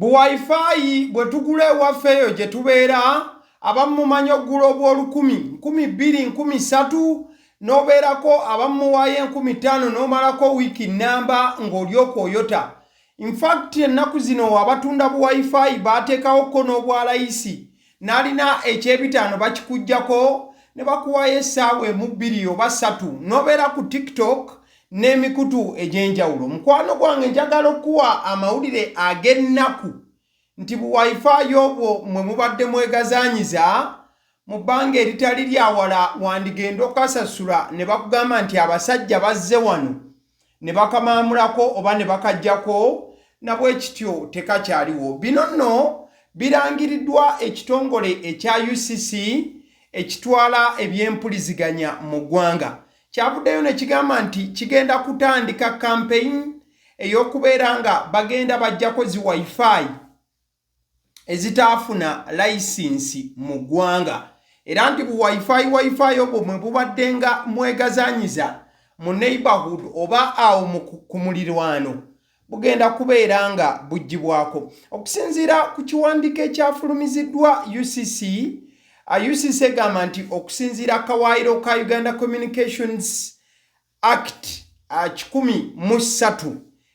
Bu wifi bwe tugula ewaffe eyo gye tubeera, abamu mumanyi okugula obw'olukumi, 2000, 3000, n'obeerako abamu muwaayo 5000 n'omalako wiiki nnamba ng'oli okwoyota. Infact, ennaku zino abatunda bu wifi baateekawo ko n'obwa layisi, n'alina ekyebitaano bakikuggyako ne bakuwaayo essaawa emu, bbiri oba ssatu n'obeera ku TikTok n'emikutu egy'enjawulo. Mukwano gwange, njagala okuwa amawulire ag'ennaku nti bu wifi obwo mwe mubadde mwegazaanyiza mu bbanga eritali lyawala wandigenda okasasula ne bakugamba nti abasajja bazze wano ne bakamaamulako oba ne bakaggyako, nabwe kityo tekakyaliwo. Bino nno birangiriddwa ekitongole ekya UCC ekitwala ebyempuliziganya mu ggwanga. Kyavuddeyo ne kigamba nti kigenda kutandika campaign ey'okubeera nga bagenda bajjako zi wifi ezitaafuna layisinsi mu ggwanga, era nti bu wifi wifi obwo mwe bubadde nga mwegazanyiza mu neighborhood oba awo ku mulirwano bugenda kubeera nga buggyibwako. Okusinziira ku kiwandiiko ekyafulumiziddwa UCC, UCC egamba nti okusinziira kawaayiro ka Uganda Communications Act 103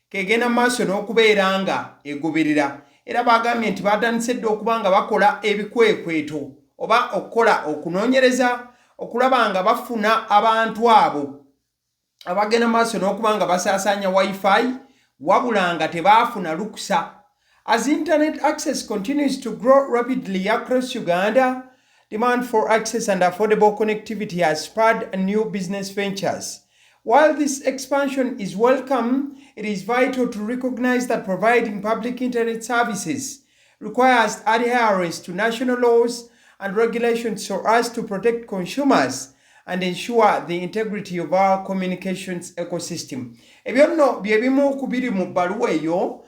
kegenda maaso n'okubeera nga egoberera, era bagambye nti batandise dda okuba nga bakola ebikwekweto oba okukola okunoonyereza okulaba nga bafuna abantu abo abagenda maaso n'okuba nga basaasaanya wifi wabula nga tebaafuna lukusa. As internet access continues to grow rapidly across Uganda, demand for access and affordable connectivity has spurred new business ventures. While this expansion is welcome, it is vital to recognize that providing public internet services requires adherence to national laws and regulations so as to protect consumers and ensure the integrity of our communications ecosystem. Ebyo nno bye bimu ku biri mu bbaluwa eyo,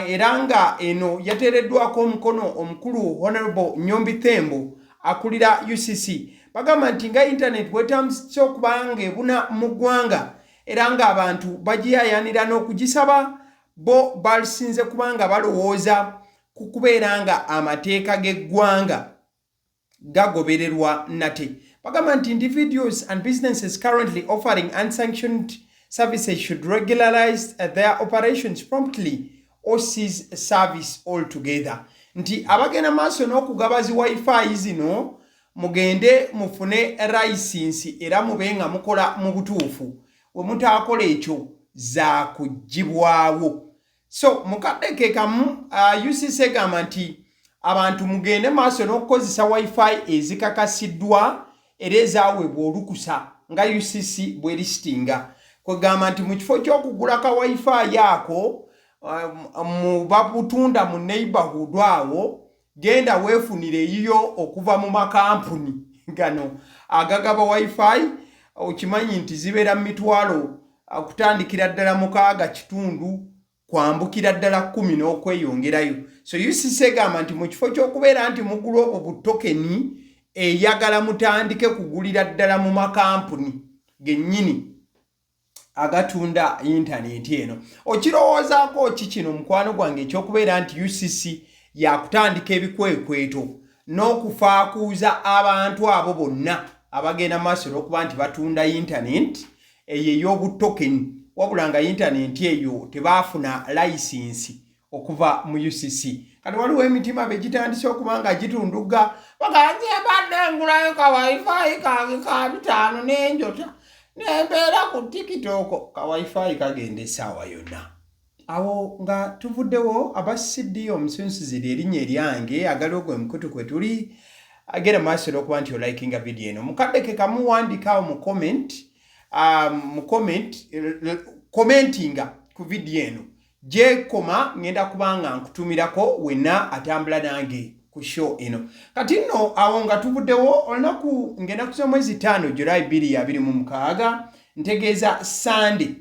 era nga eno yateereddwako omukono omukulu Honorable Nyombi Thembo akulira UCC. Bagamba nti nga internet bwetambuse okuba nga ebuna mu ggwanga era ng'abantu bagiyaayaanira n'okugisaba, bo basinze kubanga balowooza ku kubeera nga amateeka g'eggwanga gagobererwa. Nate bagamba nti individuals and businesses currently offering unsanctioned services should regularize their operations promptly or cease service altogether, nti abagenda maaso n'okugaba zi wifi zino mugende mufune layisinsi era mube nga mukola mu butuufu. We mutaakola ekyo, zaakuggyibwawo. So mukadde ke kamu, UCC egamba nti abantu mugende maaso n'okukozesa wifi ezikakasiddwa era ezaweebwa olukusa nga UCC bwerisitinga. Kwegamba nti mu kifo ky'okugula ka wifi ako babutunda mu neighborhood awo, genda weefunire eyiyo okuva mu makampuni gano agagaba wifi. Okimanyi nti zibeera mu mitwalo kutandikira ddala mukaaga kitundu kwambukira ddala 10 n'okweyongerayo. So UCC egamba nti mu kifo ky'okubeera nti mugula obwo bu token, eyagala mutandike kugulira ddala mu makampuni gennyini agatunda intaneti eno. Okirowoozaako ki kino, mukwano gwange, ekyokubeera nti UCC yakutandika ebikwekweto n'okufaakuuza abantu abo bonna abagenda maaso n'okuba nti batunda intaneti eyo ey'obu token, wabula nga intaneti eyo tebaafuna layisinsi okuva mu UCC? Kati waliwo emitima be gitandise okuba nga gitunduga, baganje mbadde ngulayo ka wifi kange ka 500 n'enjota nembeera ku TikTok. Ka wifi kagenda essaawa yonna. Awo nga tuvuddewo, aba CD omusunsuzi erinnya eryange, agaliwo gwe mukutu kwe tuli. Agenda maaso n'okuba nti olikinga vidiyo eno, mukadde ke kamu wandikaawo mu comment, commentinga ku vidiyo eno gyekoma. Ngenda kubanga nkutumirako wenna atambula nange ku show eno. Kati nno awo nga tuvuddewo, olunaku ng'ennaku z'omwezi 5 July 2026, ntegeeza Sande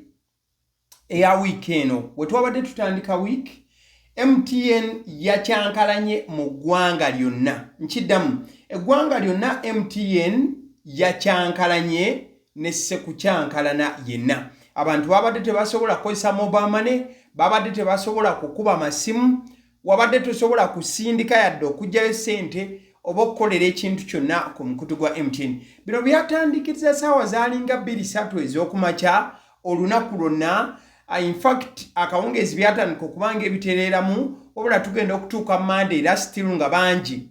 eya wiiki eno we twabadde tutandika wiiki, MTN yakyankalanye mu ggwanga lyonna. Nkiddamu, eggwanga lyonna MTN yakyankalanye ne sekukyankalana yenna. Abantu babadde tebasobola kukozesa mobile money, babadde tebasobola kukuba masimu. Wabadde tosobola kusindika yadde okuggyayo ssente oba okukolera ekintu kyonna ku mukutu gwa MTN. Bino byatandikiriza saawa zaalinga 23 ez'okumakya olunaku lwonna. Infact akawungeezi byatandika okuba nga ebitereeramu, wabula tugenda okutuuka Mande era still nga bangi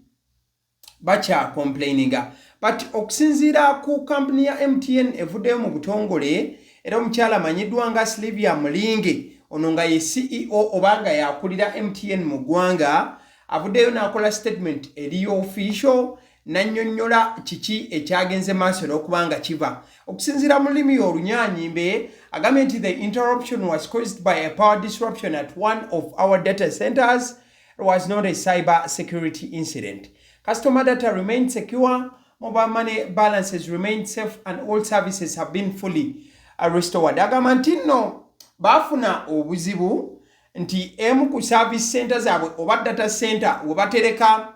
bakya complaininga. But okusinziira ku kampuni ya MTN evuddeyo mu butongole, era omukyala amanyiddwa nga Sylvia Mulinge, ono nga ye CEO oba nga yakulira MTN mu ggwanga, avuddeyo n'akola statement eri official nannyonnyola kiki ekyagenze maaso n'okuba nga kiva. Okusinziira mu lulimi olunyanyimbe, agambye nti the interruption was caused by a power disruption at one of our data centers. It was not a cyber security incident. Customer data remained secure, mobile money balances remained safe and all services have been fully restored. Agamba nti nno baafuna obuzibu nti emu ku service center zaabwe oba data center we batereka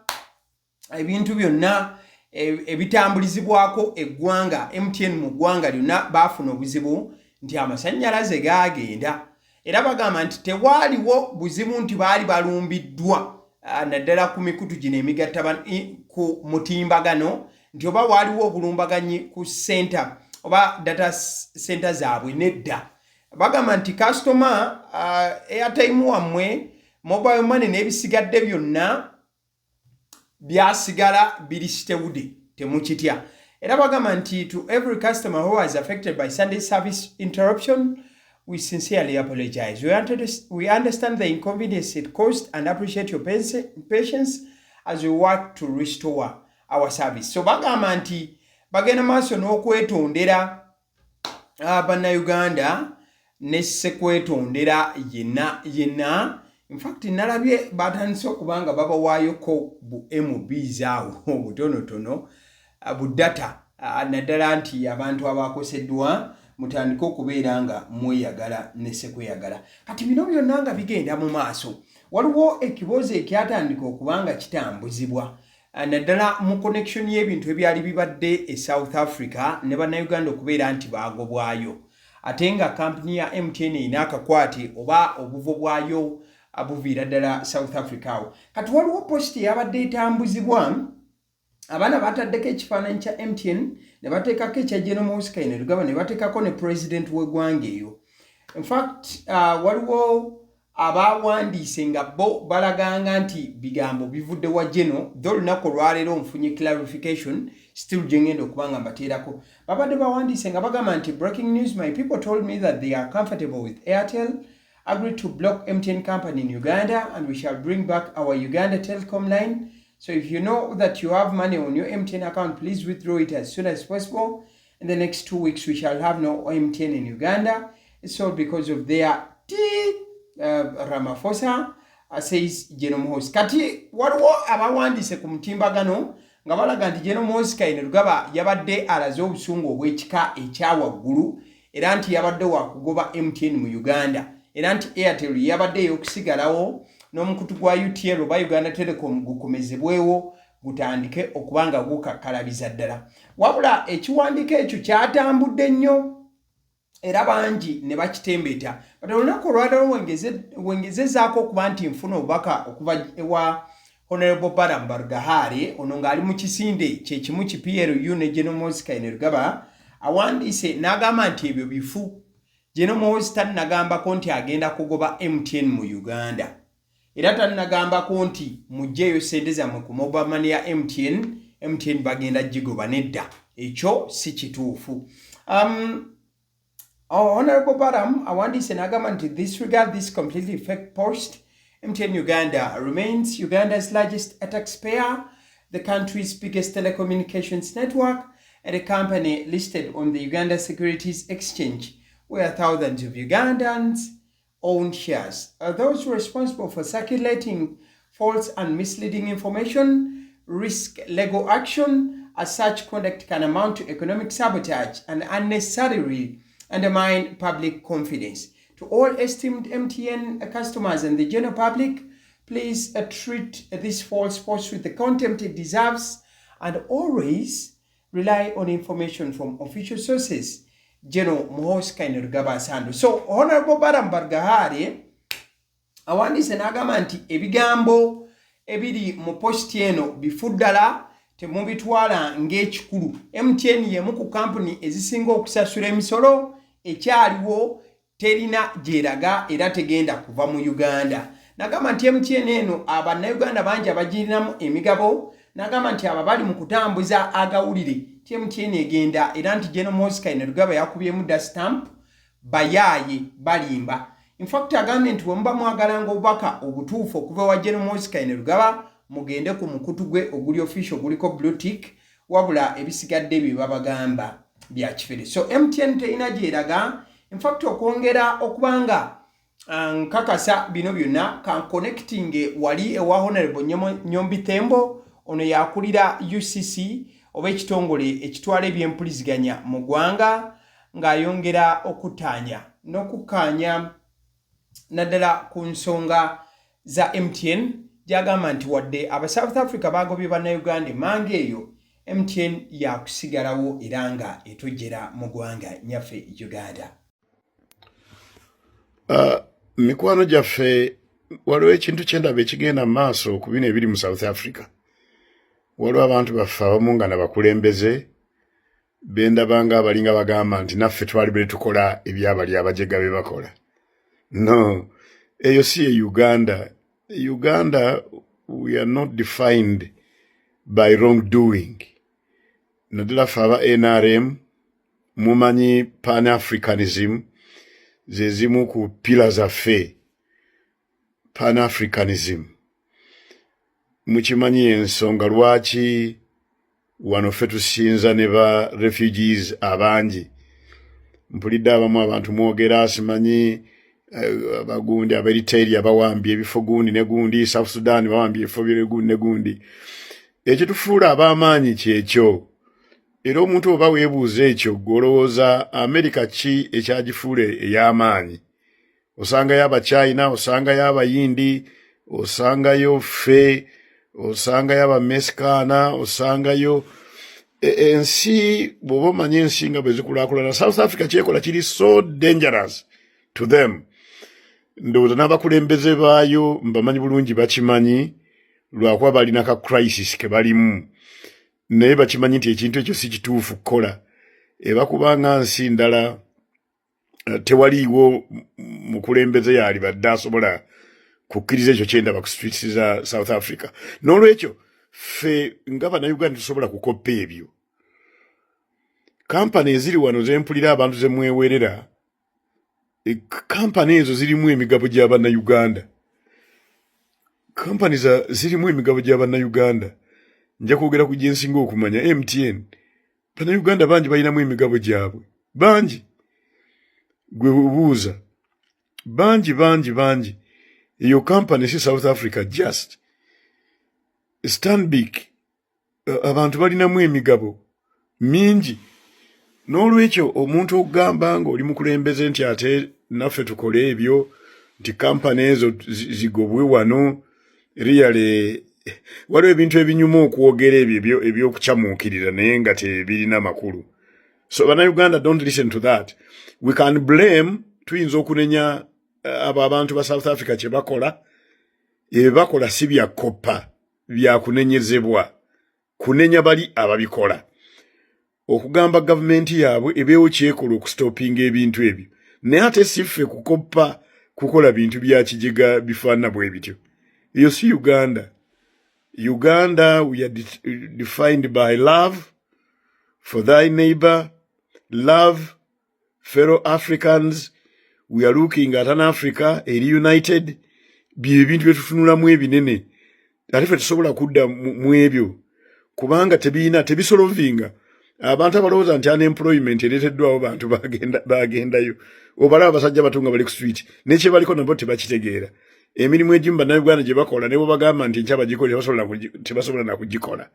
ebintu byonna ebitambulizibwako eggwanga MTN mu ggwanga lyonna, baafuna obuzibu nti amasannyalaze gaagenda. Era bagamba nti tewaaliwo buzibu nti baali balumbiddwa, naddala ku mikutu gino emigatta ku mutimbagano, nti oba waaliwo obulumbaganyi ku center oba data center zaabwe. Nedda, bagamba nti kasitoma airtime wammwe, mobile money n'ebisigadde byonna byasigala biri stable, temukitya. Era bagamba nti to every customer who was affected by Sunday service interruption, we sincerely apologize. We understand the inconvenience it caused and appreciate your patience as we work to restore our service. So bagamba nti bagenda maaso n'okwetondera bannayuganda ne sekwetondera yenna yenna. Infact nalabye batandise okuba nga babawaayoko bu MBs awo obutonotono, bu data, naddala nti abantu abakoseddwa mutandike okubeera nga mweyagala ne sekweyagala. Kati bino byonna nga bigenda mu maaso, waliwo ekiboozi ekyatandika okuba nga kitambuzibwa, naddala mu connection y'ebintu ebyali bibadde e South Africa ne bannayuganda okubeera nti baagobwayo, ate nga kampuni ya MTN erina akakwate oba obuvo bwayo buviira ddala South Africa awo. Kati waliwo post eyabadde etambuzibwa, abaana bataddeko ekifaananyi kya MTN ne bateekako ekya General Muhoozi Kainerugaba ne bateekako ne president w'eggwanga eyo. Infact waliwo abawandiise nga bo balaganga nti bigambo bivudde wa Geno tho. Olunaku olwaleero nfunye clarification still gye ngenda okuba nga mbateerako. Babadde bawandiise nga bagamba nti breaking news, my people told me that they are comfortable with Airtel, agreed to block MTN company in Uganda and we shall bring back our Uganda Telecom line. So if you know that you have money on your MTN account, please withdraw it as soon as possible. In the next 2 weeks we shall have no MTN in Uganda. It's all because of their T Ramaphosa, says General Muhoozi. Kati waliwo abawandiise ku mutimbagano nga balaga nti General Muhoozi Kainerugaba yabadde alaze obusungu obw'ekika ekya waggulu, era nti yabadde wakugoba MTN mu Uganda, era nti Airtel yabadde ey'okusigalawo n'omukutu gwa UTL oba Uganda Telecom gukomezebwewo, gutandike okuba nga gukakkalabiza ddala. Wabula ekiwandiiko ekyo kyatambudde nnyo era bangi ne bakitembeeta. But olunaku olwaleero wengezezaako okuba nti nfuna obubaka okuva ewa Honorable Balaam Barugahare, ono ng'ali mu kisinde kyekimu ki PLU ne General Muhoozi Kainerugaba, awandiise n'agamba nti ebyo bifu. General Muhoozi tannagambako nti agenda kugoba MTN mu Uganda, era tannagambako nti muggyeeyo ssente zammwe ku mobile money ya MTN, MTN bagenda gigoba. Nedda, ekyo si kituufu. Honorable Balaam awandiise n'agamba nti disregard this completely fake post. MTN Uganda remains Uganda's largest taxpayer, the country's biggest telecommunications network, and a company listed on the Uganda Securities Exchange, where thousands of Ugandans own shares. Those responsible for circulating false and misleading information risk legal action, as such conduct can amount to economic sabotage and unnecessarily undermine public confidence. To all esteemed MTN customers and the general public, please treat this false post with the contempt it deserves and always rely on information from official sources. General Muhoozi Kainerugaba Sando. So Honorable Balaam Barugahare Awandiise n'agamba nti ebigambo ebiri mu positi eno bifu ddala, temubitwala ng'ekikulu. MTN y'emu ku kampuni ezisinga okusasula emisolo, ekyaliwo, terina gyeraga era tegenda kuva mu Uganda. Nagamba nti MTN eno Abannayuganda bangi abagirinamu emigabo. Nagamba nti abo bali mu kutambuza agawulire ti MTN egenda era nti General Muhoozi Kainerugaba yakubyemu dda stamp, bayaaye, balimba. Infact agambye nti bwe muba mwagalanga obubaka obutuufu okuva wa General Muhoozi Kainerugaba, mugende ku mukutu gwe oguli official, oguliko blue tick, wabula ebisigadde bye babagamba bya kifere. So MTN terina gyeraga. Infact okwongera okubanga nkakasa bino byonna, kanconnecting wali ewa Honorable Nyombi Thembo. Ono yakulira UCC oba ekitongole ekitwala ebyempuliziganya mu ggwanga, ng'ayongera okutaanya n'okukkaanya naddala ku nsonga za MTN, gyagamba nti wadde aba South Africa bagobye Bannayuganda emmanga eyo, MTN yakusigalawo era nga etojjera mu ggwanga nyaffe Uganda. Mikwano gyaffe, waliwo ekintu kyendaba ekigenda mu maaso ku bino ebiri mu South Africa. Waliwo abantu baffe abamu nga nabakulembeze bendaba nga abalinga bagamba nti naffe twali bwe tukola ebyabali abajega bye bakola. No, eyo si ye Uganda. Uganda, we are not defined by wrong doing, naddala ffe aba NRM. Mumanyi Pan Africanism ze zimu ku pillar zaffe. Pan Africanism, mukimanyi, ensonga lwaki wano ffe tusinza ne ba refugees abangi. Mpulidde abamu abantu mwogera, simanyi abagundi Abaeriteria bawambye ebifo gundi ne gundi, South Sudan bawambye ebifo bye gundi ne gundi. Ekitufuula ab'amaanyi kyekyo. Era omuntu oba weebuuza ekyo, gw'olowooza Amerika ki ekyagifuula ey'amaanyi? Osangayo Abachina, osangayo Abayindi, osangayo ffe, osangayo Abamesikaana, osangayo ensi. Bw'oba omanya ensi nga bwe zikulaakulana, South Africa kyekola kiri so dangerous to them. Ndowooza n'abakulembeze baayo mbamanyi bulungi, bakimanyi, lwakuba balina ka crisis ke balimu, naye bakimanyi nti ekintu ekyo si kituufu kukola. Eba kubanga nsi ndala tewaliiwo mukulembeze yaali badde asobola kukkiriza ekyo kyendaba ku streets za South Africa. N'olwekyo ffe nga Bannayuganda tusobola kukoppa ebyo. Kampani eziri wano zempulira abantu zemwewerera, kampani ezo zirimu emigabo gya Bannayuganda. Kampani zirimu emigabo gya Bannayuganda. Nja kwogera ku gyensinga okumanya, MTN. Bannayuganda bangi balinamu emigabo gyabwe, bangi. Gwe buuza, bangi bangi bangi. Eyo kampani si South Africa just. Stanbic, abantu balinamu emigabo mingi. N'olwekyo omuntu okugamba ng'oli mukulembeze nti ate naffe tukole ebyo, nti kampani ezo zigobwe wano, really waliwo ebintu ebinyuma okwogera ebyo ebyokukyamuukirira naye nga tebirina makulu. So Bannayuganda, don't listen to that. We can blame, tuyinza okunenya abo abantu ba South Africa kye bakola. Ebyo bakola si bya koppa, byakunenyezebwa, kunenya bali ababikola, okugamba gavumenti yaabwe ebeewo kyekola okustopinga ebintu ebyo, naye ate si ffe kukoppa kukola bintu bya kijega bifaanana bwe bityo. Eyo si Uganda. Uganda, we are defined by love for thy neighbor, love fellow Africans. We are looking at an Africa eri united. Byebintu byetutunulamu ebinene, ate ffe tusobola kudda mu ebyo kubanga tebiina tebisolovinga. Abantu abalowooza nti unemployment ereeteddwawo bantu bagendayo, obalaba abasajja bato nga bali ku street, nekyebaliko nabo tebakitegeera. Emirimu egimu Bannayuganda gye bakola, ne bwebagamba nti enkya bagikola, tebasobola nakugikola.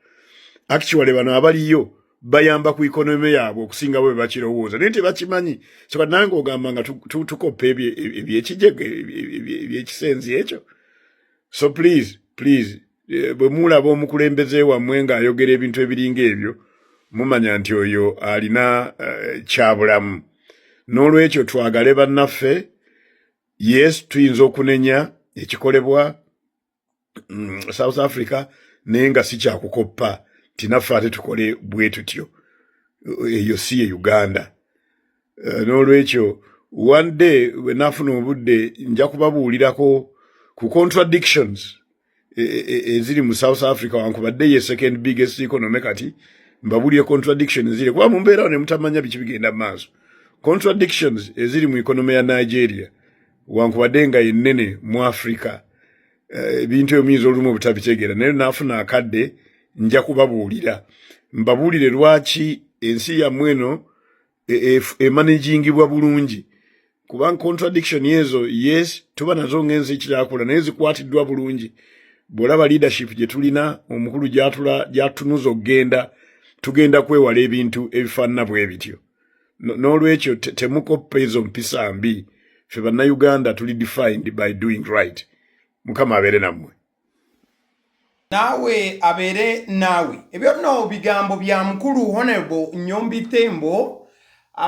Actually bano abaliyo bayamba ku economy yaabwe okusinga bo bwe bakirowooza, naye tebakimanyi. So kati nange ogamba nga tukoppa ebyekijego, ebyekisenzi ekyo. So please, please, bwe mulaba omukulembeze wammwe ng'ayogera ebintu ebiringa ebyo, mumanya nti oyo alina kyabulamu. N'olwekyo twagale bannaffe. Yes, tuyinza okunenya Ekikolebwa South Africa naye nga si kyakukoppa nti naffe ate tukole bwe tutyo. Eyo si ye Uganda. N'olwekyo one day bwe naafuna obudde nja kubabuulirako ku contradictions eziri mu South Africa, wankubadde ye second biggest economy. Kati mbabuulire contradictions eziri, kuba mumbeerawo ne mutamanya biki bigenda mu maaso, contradictions eziri mu economy ya Nigeria, wankubadde nga yennene mu Africa. Ebintu ebyo muyinza olumu obutabitegeera, naye naafuna akadde nja kubabuulira, mbabuulire lwaki ensi yammwe eno emanagingibwa bulungi, kubanga contradiction ezo, yes, tuba nazo ng'ensi ekirakula, naye zikwatiddwa bulungi. Bw'olaba leadership gye tulina, omukulu gyatunuza okugenda, tugenda kwewala ebintu ebifaanana bwe bityo. N'olwekyo temukoppa ezo mpisa mbi. Ffe Bannayuganda tuli defined by doing right. Mukama abeere nammwe. Naawe abeere naawe. Ebyo nno bigambo bya mukulu Honorable Nyombi Thembo,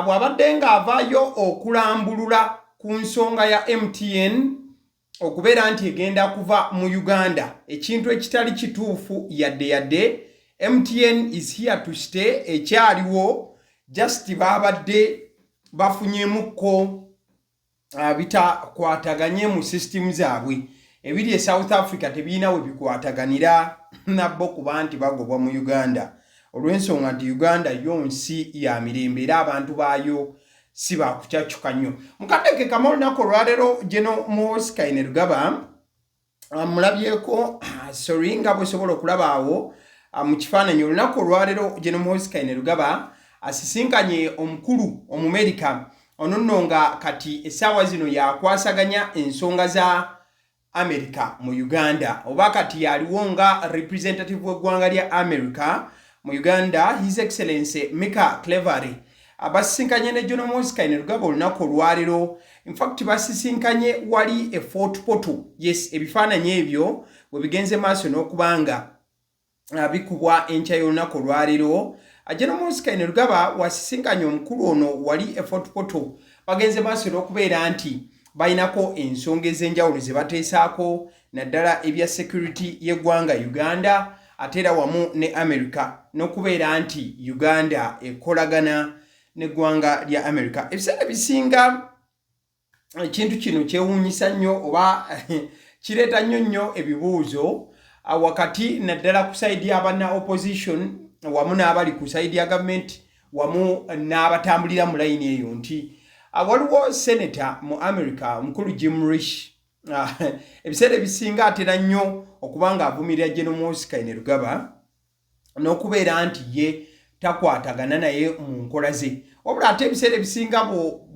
bw'abadde ng'avaayo okulambulula ku nsonga ya MTN okubeera nti egenda kuva mu Uganda, ekintu ekitali kituufu yadde yadde. MTN is here to stay, ekyaliwo, just baabadde bafunyemukko bitakwataganye mu system zaabwe. Ebiri e South Africa tebirina we bikwataganira nabbo kuba nti bagobwa mu Uganda, olw'ensonga nti Uganda yo nsi ya mirembe era abantu baayo si bakucyacuka nnyo. Mukadde ke kama olunaku olwaleero General Muhoozi Kainerugaba mulabyeko, sorry, nga bwesobola okulaba awo mu kifaananyi, olunaku olwaleero General Muhoozi Kainerugaba asisinkanye omukulu Omumerika ono nno nga kati essaawa zino yakwasaganya ensonga za America mu Uganda, oba kati yaliwo nga representative w'eggwanga lya America mu Uganda, His Excellency Mika Clevery. Basisinkanye ne General Muhoozi Kainerugaba olunaku olwaleero. Infact basisinkanye wali e Fort Portal. Yes, ebifaananyi ebyo bwe bigenze maaso n'okubanga bikubwa enkya y'olunaku olwaleero. General Muhoozi Kainerugaba wasisinkanye omukulu ono wali e Fort Portal. Bagenze maaso n'okubeera nti balinako ensonga ez'enjawulo ze bateesaako, naddala ebya security y'eggwanga Uganda ate era wamu ne America, n'okubeera nti Uganda ekolagana n'eggwanga lya America. Ebiseera ebisinga ekintu kino kyewuunyisa nnyo oba kireeta nnyo nnyo ebibuuzo wakati, naddala ku side y'abanna opposition wamu n'abali ku side ya gavumenti wamu n'abatambulira mu layini eyo, nti waliwo senator mu America, omukulu Jim Risch. Ebiseera ebisinga atera nnyo okuba nga avumirira General Muhoozi Kainerugaba n'okubeera nti ye takwatagana naye mu nkola ze. Wabula ate ebiseera ebisinga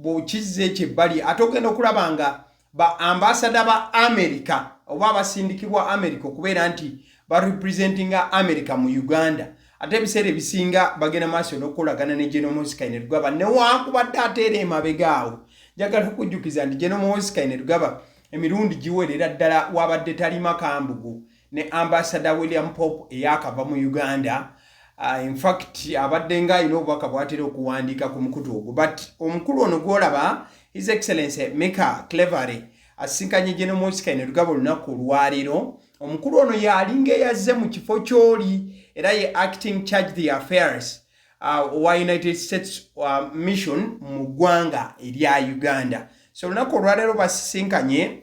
bw'okizza ekyo ebbali, ate ogenda okulaba nga ba ambassador ba America oba abasindikibwa America okubeera nti barepresentinga America mu Uganda, ate ebiseera ebisinga bagenda maaso n'okukolagana ne General Muhoozi Kainerugaba, newankubadde ate era emabega awo njagala okujjukiza nti General Muhoozi Kainerugaba emirundi giwerera ddala wabadde talima kambugu ne Ambassador William Pope eyakava mu Uganda. Infact abadde nga alina obubaka bwatera okuwandiika ku mukutu ogwo. But omukulu ono gwolaba, His Excellence Mika Clevery, asisinkanye General Muhoozi Kainerugaba olunaku olwaleero. Omukulu ono yalinga eyazze mu kifo ky'oli, era ye acting charge d'affaires owa United States mission mu ggwanga erya Uganda. So olunaku olwaleero basisinkanye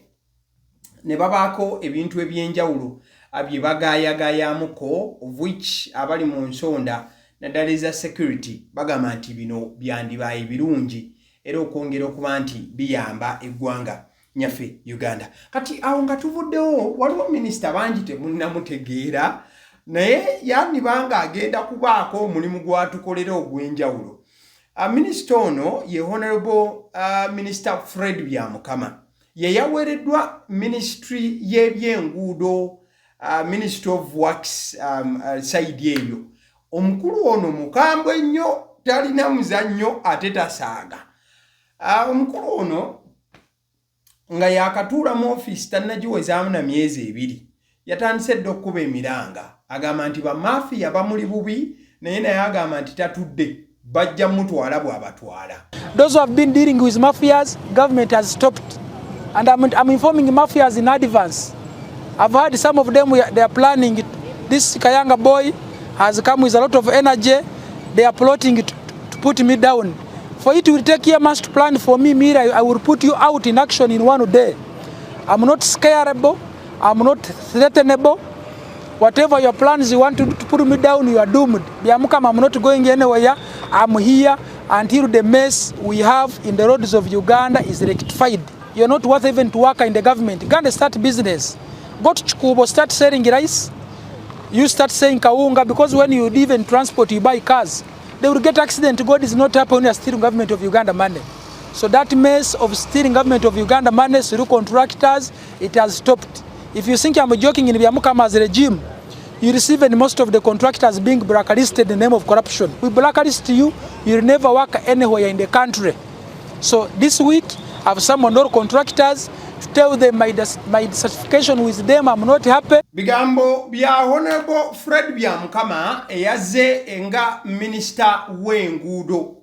ne babaako ebintu ebyenjawulo bye bagaayagaayamuko, of which abali mu nsonda naddala eza security bagamba nti bino byandibaaye birungi era okwongera okuba nti biyamba eggwanga nyaffe Uganda. Kati awo nga tuvuddewo, waliwo minisita bangi temunnamutegeera, naye yandibanga agenda kubaako omulimu gwatukolera ogw'enjawulo. Minisita ono ye Honorable Minister Fred Byamukama, ye yaweereddwa ministry y'ebyenguudo, Ministry of Works, side eyo. Omukulu ono mukambwe nnyo, talina muzannyo ate tasaaga. Omukulu ono nga yakatuula mu ofiisi, tannagiwezaamu na myezi 2, yatandise dda okkuba emiranga. Agamba nti bamafiya bamuli bubi, naye naye agamba nti tatudde, bajja mutwala bw'abatwala. Those who have been dealing with mafias, government has stopped. And I'm informing mafias in advance. I've heard some of them, they are planning it. This Kayanga boy has come with a lot of energy. They are plotting to put me down. For it will take years to plan for me, Mira, I will put you out in action in one day. I'm not scareable. I'm not threatenable. Whatever your plans you want to put me down, you are doomed. Byamukama, I'm not going anywhere. I'm here until the mess we have in the roads of Uganda is rectified. You're not worth even to work in the government. Go and start business. Go to Kikuubo, start selling rice. You start saying kawunga, because when you even transport, you buy cars. They will get accident. God is not happy when you are stealing government of Uganda money. So that mess of stealing government of Uganda money through contractors, it has stopped. If you think I'm joking in Byamukama's regime, you receive and most of the contractors being blacklisted in the name of corruption. We blacklist you, you'll never work anywhere in the country. So this week, I've summoned all contractors to tell them my dissatisfaction with them, I'm not happy. Bigambo bya Honorable Fred Byamukama eyazze nga minisita w'enguudo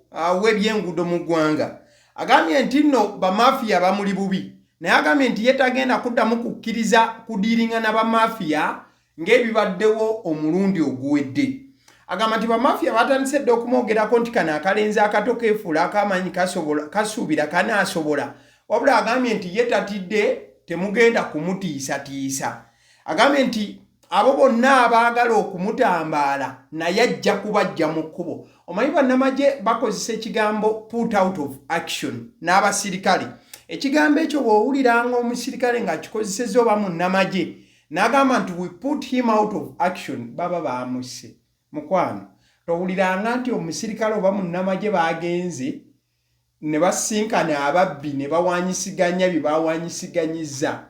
w'ebyenguudo mu ggwanga. Agambye nti nno bamafiya bamuli bubi, naye agambye nti ye tagenda kuddamu kukkiriza kudiiringa na bamafiya ng'ebibaddewo omulundi oguwedde. Agamba nti bamafiya batandise dda okumwogerako nti kano akalenzi akato keefuula akamanyi kasuubira kanaasobola, wabula agambye nti ye tatidde, temugenda kumutiisatiisa. Agambye nti abo bonna abaagala okumutambaala naye ajja kubajja mu kkubo. Omanyi bannamagye bakozesa ekigambo put out of action n'abasirikale. Ekigambo ekyo bw'owuliranga omusirikale ng'akikozesezza oba munnamagye n'agamba nti we put him out of action, baba baamusse. Mukwano, towuliranga nti omusirikale oba munnamagye baagenze ne basinkana ababbi ne bawanyisiganya bye bawanyisiganyizza,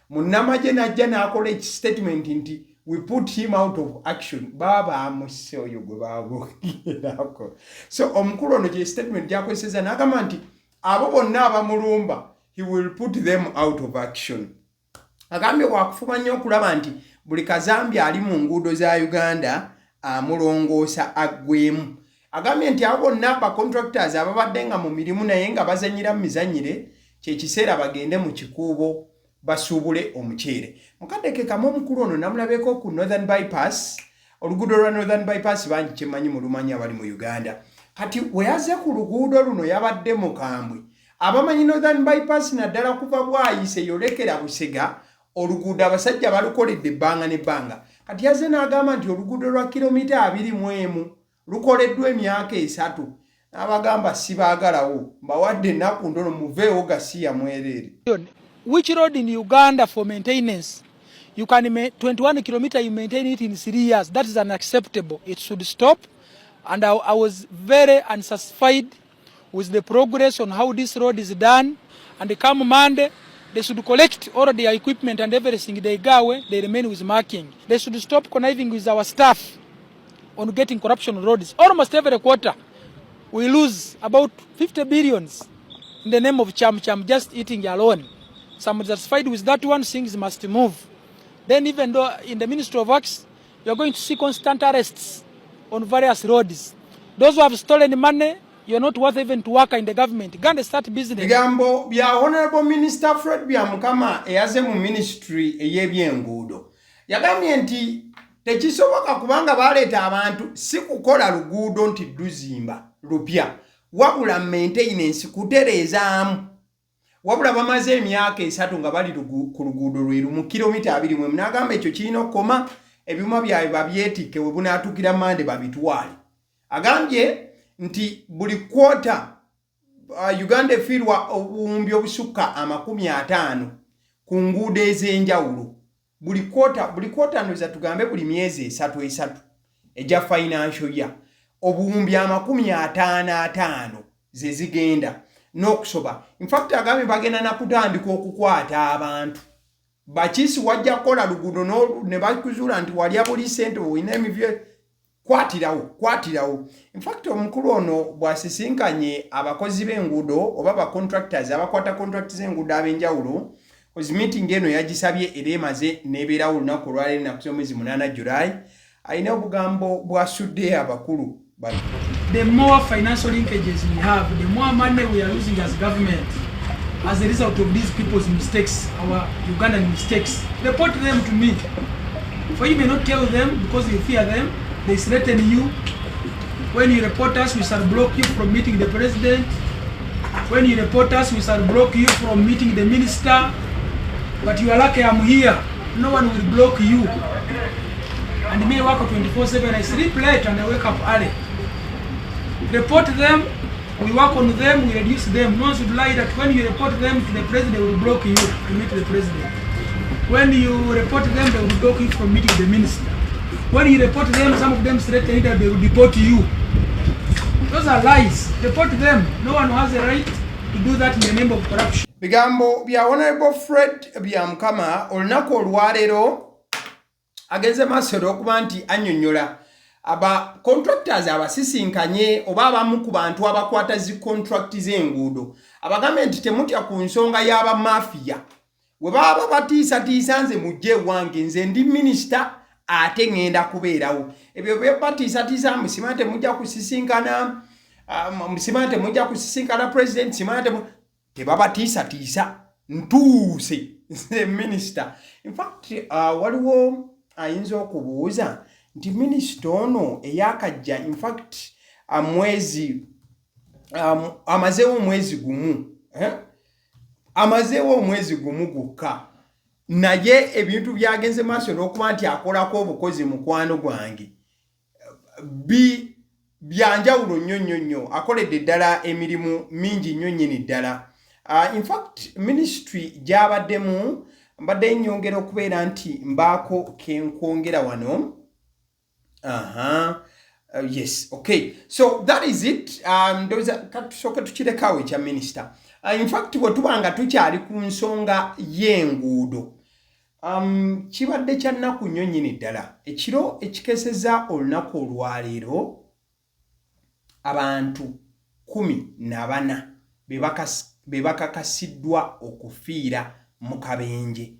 munnamagye n'ajja n'akola ekisitatimenti nti we put him out of action, baba baamusse oyo gwe babogerako. So omukulu ono kye statement gyakozesezza n'agamba nti abo bonna abamulumba, he will put them out of action. Agambye wakufuba nnyo okulaba nti buli kazambi ali mu nguudo za Uganda amulongoosa aggwemu. Agambye nti abo bonna bacontractors ababadde nga mu mirimu naye nga bazanyira mu mizanyire, kyekiseera bagende mu Kikuubo basuubule omuceere. Mukadde ke kamu omukulu ono namulabyeko ku Northern Bypass, oluguudo lwa Northern Bypass bangi kyemmanyi mulumanyi abali mu Uganda. Kati we yazze ku luguudo luno yabadde mukambwe. Abamanyi Northern Bypass naddala kuva Bwayise yolekera Busega, oluguudo abasajja balukoledde ebbanga n'ebbanga. Kati yazze n'agamba nti oluguudo lwa kilomita 21 lukoleddwa emyaka 3, n'abagamba sibaagalawo, mbawadde ennaku ntono muveewo gasiya mwereere. Which road in Uganda for maintenance? You can 21 kilometer, you maintain it in 3 years. That is unacceptable. It should stop. And I was very unsatisfied with the progress on how this road is done. And come Monday, they should collect all their equipment and everything. They go away, they remain with marking. They should stop conniving with our staff on getting corruption roads. Almost every quarter, we lose about 50 billions in the name of cham cham, just eating alone. So I'm satisfied with that one, things must move. Then even though in the Ministry of Works, you're going to see constant arrests on various roads. Those who have stolen money, you're not worth even to work in the government. Go and start business. Bigambo bya Honorable Minister Fred Byamukama eyaze mu ministry ey'ebyenguudo. Yagambye nti tekisoboka kubanga baleeta abantu si kukola luguudo nti luzimba lupya, wabula maintenance kutereezaamu. Wabula bamaze emyaka 3 nga bali ku luguudo lwe lumu kilomita 21. N'agamba ekyo kirina okukoma, ebyuma byabwe babyetikke we bunaatuukira Mande babitwale. Agambye nti buli kwota Uganda efiirwa obuwumbi obusukka 50 ku nguudo ez'enjawulo. Buli kwota, buli kwota ndoza tugambe buli myezi 3 3 egya financial year, obuwumbi 55 ze zigenda n'okusoba. In fact agambye bagenda na kutandika okukwata abantu. Bakisi wajja kukola luguudo ne bakuzuula nti walya buli ssente olina emivyo, kwatirawo, kwatirawo. In fact omukulu ono bw'asisinkanye abakozi b'enguudo oba ba contractors abakwata contract z'enguudo ab'enjawulo, cause meeting eno yagisabye era emaze n'ebeerawo olunaku olwaleero ennaku z'omwezi 8 July, alina obugambo bw'asudde abakulu bano. The more financial linkages we have, the more money we are losing as government. as a result of these people's mistakes, our Ugandan mistakes. Report them to me. For you may not tell them because you fear them. They threaten you. When you report us, we shall block you from meeting the president. When you report us, we shall block you from meeting the minister. But you are lucky I'm here. No one will block you. And me work 24/7. I sleep late and I wake up early. Report them. We work on them. We reduce them. No one should lie that when you report them to the president, they will block you to meet the president. When you report them, they will block you from meeting the minister. When you report them, some of them threaten that they will deport you. Those are lies. Report them. No one has a right to do that in the name of corruption. Bigambo bya Honorable Fred Byamukama olunaku olwaleero agenze maaso olw'okuba nti annyonnyola aba contractors abasisinkanye oba abamu ku bantu abakwata zi contract z'enguudo, abagambye nti temutya ku nsonga y'abamafiya. We baba batiisatiisa, nze mujje ewange, nze ndi minisita ate ŋŋenda kubeerawo. Ebyo byebatiisatiisa, musima temujja kusisinkana, musima temujja kusisinkana president, sima tebabatiisatiisa, ntuuse nze minisita. Infact waliwo ayinza okubuuza nti minisita ono eyakajja, infact mwezi amazeewo omwezi gumu, eh? Amazeewo omwezi gumu gwokka, naye ebintu byagenze maaso n'okuba nti akolako obukozi, mukwano gwange, bi byanjawulo nnyo nnyo nnyo. Akoledde ddala emirimu mingi nnyo nnyini ddala. Infact ministry gy'abaddemu, mbadde nnyongera okubeera nti mbaako kenkwongera wano. Aha. Yes, okay, so that is it. Ndowooza katusooke tukirekawo ekya minisita. In fact bwe tuba nga tukyali ku nsonga y'enguudo, kibadde kya nnaku nnyo nnyini ddala ekiro ekikeesezza olunaku olwaleero, abantu 14 be bakakasiddwa okufiira mu kabenje,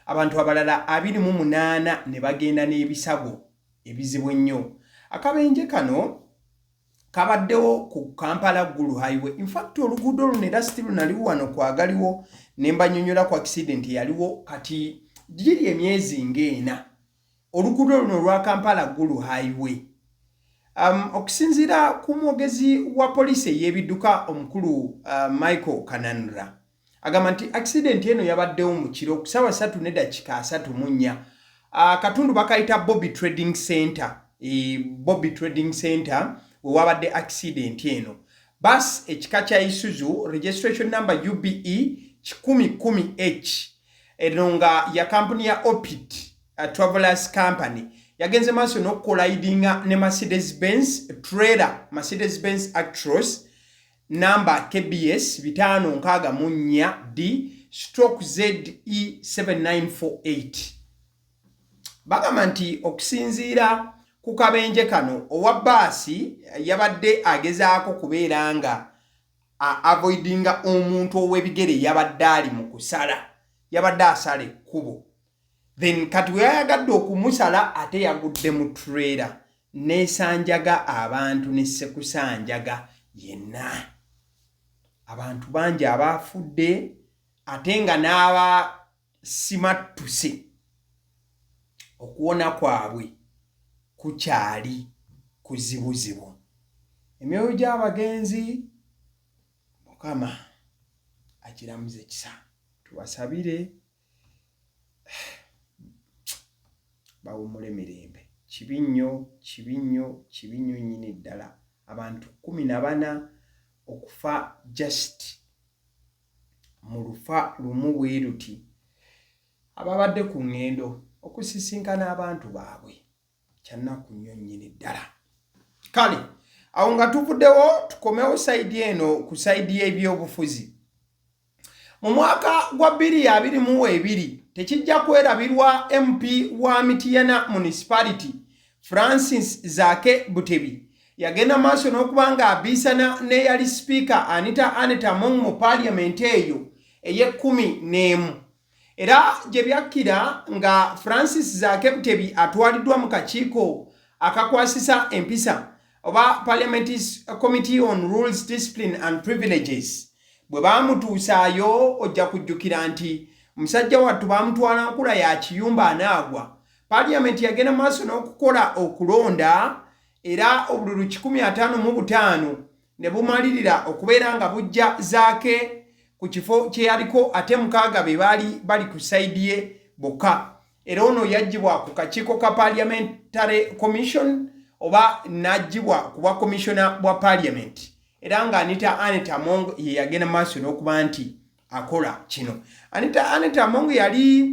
abantu abalala 28 ne bagenda n'ebisago ebizibu ennyo. Akabenje kano kabaddewo ku Kampala Gulu Highway. Infact oluguudo luno era still naliwo wano kwagaliwo ne mbanyonyola ku accident eyaliwo kati giri emyezi ng'ena, oluguudo luno olwa Kampala Gulu Highway. Okusinziira ku mwogezi wa poliisi ey'ebidduka omukulu Michael Kananura, agamba nti accident eno yabaddewo mu kiro ku ssaawa 3:34, katundu bakayita Bobby Trading Center. Bobby Trading Center we wabadde accident eno. Bus ekika kya Isuzu, registration number UBE 110 H, eno nga ya kampuni ya Opit Travelers Company, yagenze maaso n'okukolidinga ne Mercedes Benz trailer, Mercedes Benz Actros number KBS 564 D stroke ZE 7948. Bagamba nti okusinziira ku kabenje kano, owa baasi yabadde agezaako kubeera nga avoidinga omuntu ow'ebigere yabadde ali mu kusala, yabadde asala ekkubo, then kati we yayagadde okumusala ate yagudde mu trailer neesanjaga abantu ne sekusanjaga yenna. Abantu bangi abaafudde ate nga n'abasimattuse okuwona kwabwe kukyali kuzibuzibu. Emyoyo gy'abagenzi Mukama agiramuze ekisa, tubasabire bawummule mirembe. Kibi nnyo, kibi nnyo, kibi nnyo nnyini ddala, abantu 14 okufa just mu lufa lumu bwe luti, ababadde ku ŋŋendo okusisinkana abantu baabwe. Kyannaku nnyo nnyini ddala. Kale awo nga tuvuddewo, tukomewo side eno, ku side y'ebyobufuzi. Mu mwaka gwa 2022 tekijja kwerabirwa, MP wa Mityana Municipality Francis Zaake Butebi yagenda maaso n'okuba nga abiisana n'eyali sipiika Anita Annet Among mu paaliyamenti eyo ey'e11, era gye byakkira nga Francis Zaake Butebi atwaliddwa mu kakiiko akakwasisa empisa oba Parliament's Committee on Rules, Discipline and Privileges. Bwe baamutuusaayo ojja kujjukira nti musajja wattu baamutwala nkula ya kiyumba anaagwa. Parliament yagenda maaso n'okukola okulonda era obululu 155 ne bumalirira okubeera nga bujja Zaake ku kifo kye yaliko ate mukaaga be baali bali ku sayidi ye bokka. Era ono yaggyibwa ku kakiiko ka Parliamentary Commission oba n'aggyibwa ku bwa commissioner bwa Parliament era nga Anita Annet Among ye yagenda maaso n'okuba nti akola kino. Anita Annet Among yali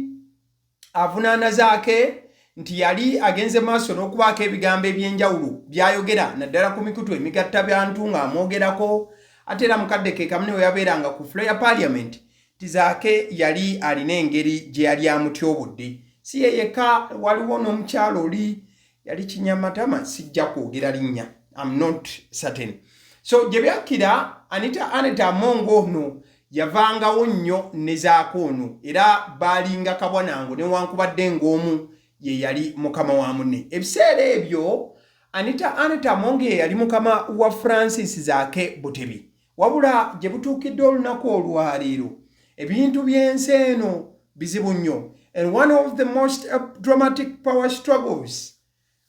avunaana Zaake nti yali agenze maaso n'okubaako ebigambo eby'enjawulo by'ayogera naddala ku mikutu emigatta bantu ng'amwogerako ate era mukadde ke kamu ne we yabeeranga ku floor ya Parliament nti Zaake yali alina engeri gye yali amutyobodde. Si ye yekka, waliwo n'omukyala oli yali kinyamatama, sijja kwogera linnya, I'm not certain. So gye byakkira Anita Annet Among ono yavangawo nnyo ne Zaake ono era baalinga kabwa nango newankubadde ng'omu ye yali mukama wa munne. Ebiseera ebyo Anita Annet Among ye yali mukama wa Francis Zaake Butebi. Wabula gye butuukidde olunaku olwaleero ebintu by'ensi eno bizibu nnyo. And one of the most dramatic power struggles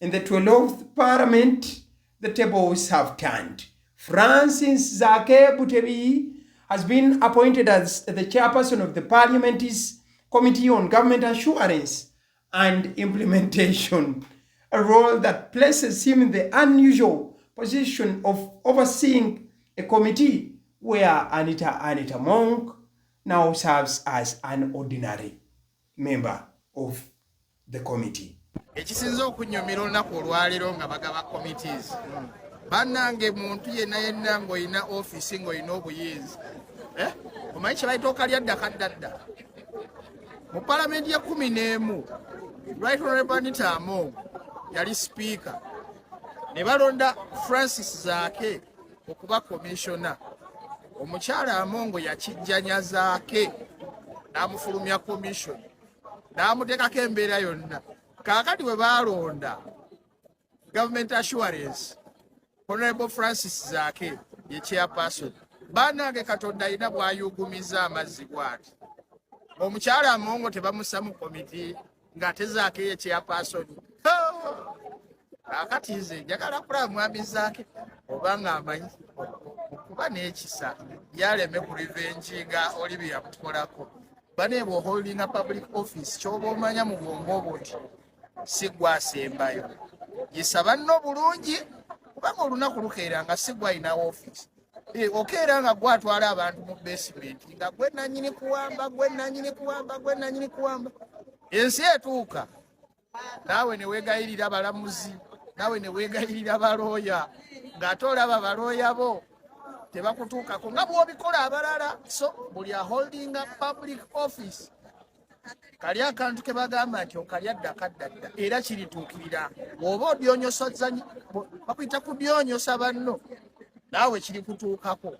in the 12th Parliament, the tables have turned. Francis Zaake Butebi has been appointed as the chairperson of the Parliament's Committee on Government Assurance and Implementation, a role that places him in the unusual position of overseeing a committee where Anita Annet Among now serves as an ordinary member of the committee. Ekisinze okunyumira olunaku olwaleero nga bagaba committees, bannange, muntu yenna yenna ng'olina ofiisi, ng'olina obuyinza, eh? Omanyi kye bayita okalya dda kaddadda. Mu palamenti ya 11, Right Honorable Anita Among yali sipiika, ne balonda Francis Zaake okuba komishona. Omukyala Amongo yakijjanya Zaake n'amufulumya commission, n'amuteekako embeera yonna. Kaakati bwe baalonda Government Assurance, Honorable Francis Zaake ye chairperson. Bannange, Katonda alina bw'ayugumiza amazzi bw'ati. Omukyala Amongo tebamussa mu komiti ng'ate Zaake ye chairperson. Kaakati nze njagala kulaba mwami Zaake oba ng'amanyi okuba n'ekisa, yaleme ku revenginga oli bye yamukolako. Bane, bw'oholdinga public office, kyoba omanya mu bwongo obwo nti si gwasembayo. Yisa banno bulungi, kubanga olunaku lukeera nga si gwalina office. Okeera nga gwatwala abantu mu basement, nga gwe nanyini kuwamba, gwe nanyini kuwamba, gwe nanyini kuwamba. Ensi etuuka naawe ne weegayirira balamuzi, naawe ne weegayirira balooya, ng'ate olaba balooya bo tebakutuukako nga bw'obikola abalala. So buli aholdinga public office, kali akantu ke bagamba nti okalya dda kaddadda, era kirituukirira. Bw'oba odyonyosa, bakuyita kudyonyosa banno, naawe kiri kutuukako.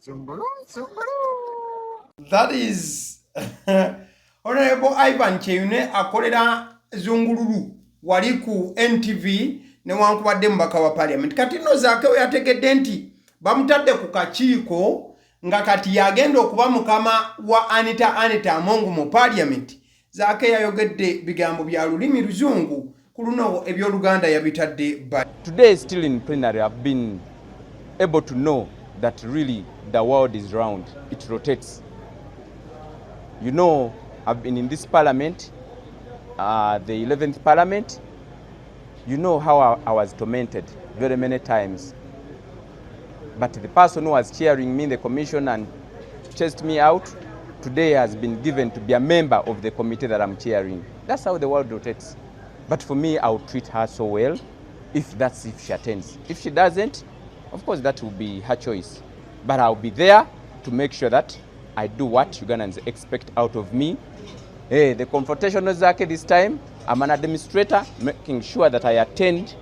Zungulu, zungulu. That is Honorable Ivan Kyeyune akolera Zungululu wali ku NTV newankubadde mubaka wa Parliament. Kati nno Zaake we yategedde nti bamutadde ku kakiiko nga kati yagenda okuba mukama wa Anita Annet Among mu Parliament, Zaake yayogedde bigambo bya lulimi luzungu, ku luno ebyoluganda yabitadde ba Today, still in plenary, I've been able to know that really the world is round, it rotates. I've been in this parliament, the 11th parliament. You know how I was tormented very many times. But the person who was chairing me in the commission and chased me out, today has been given to be a member of the committee that I'm chairing. That's how the world rotates. But for me, I would treat her so well if she attends. If she doesn't, of course, that will be her choice. But I'll be there to make sure that I do what Ugandans expect out of me. Hey, the confrontation was Zaake this time. I'm an administrator, making sure that I attend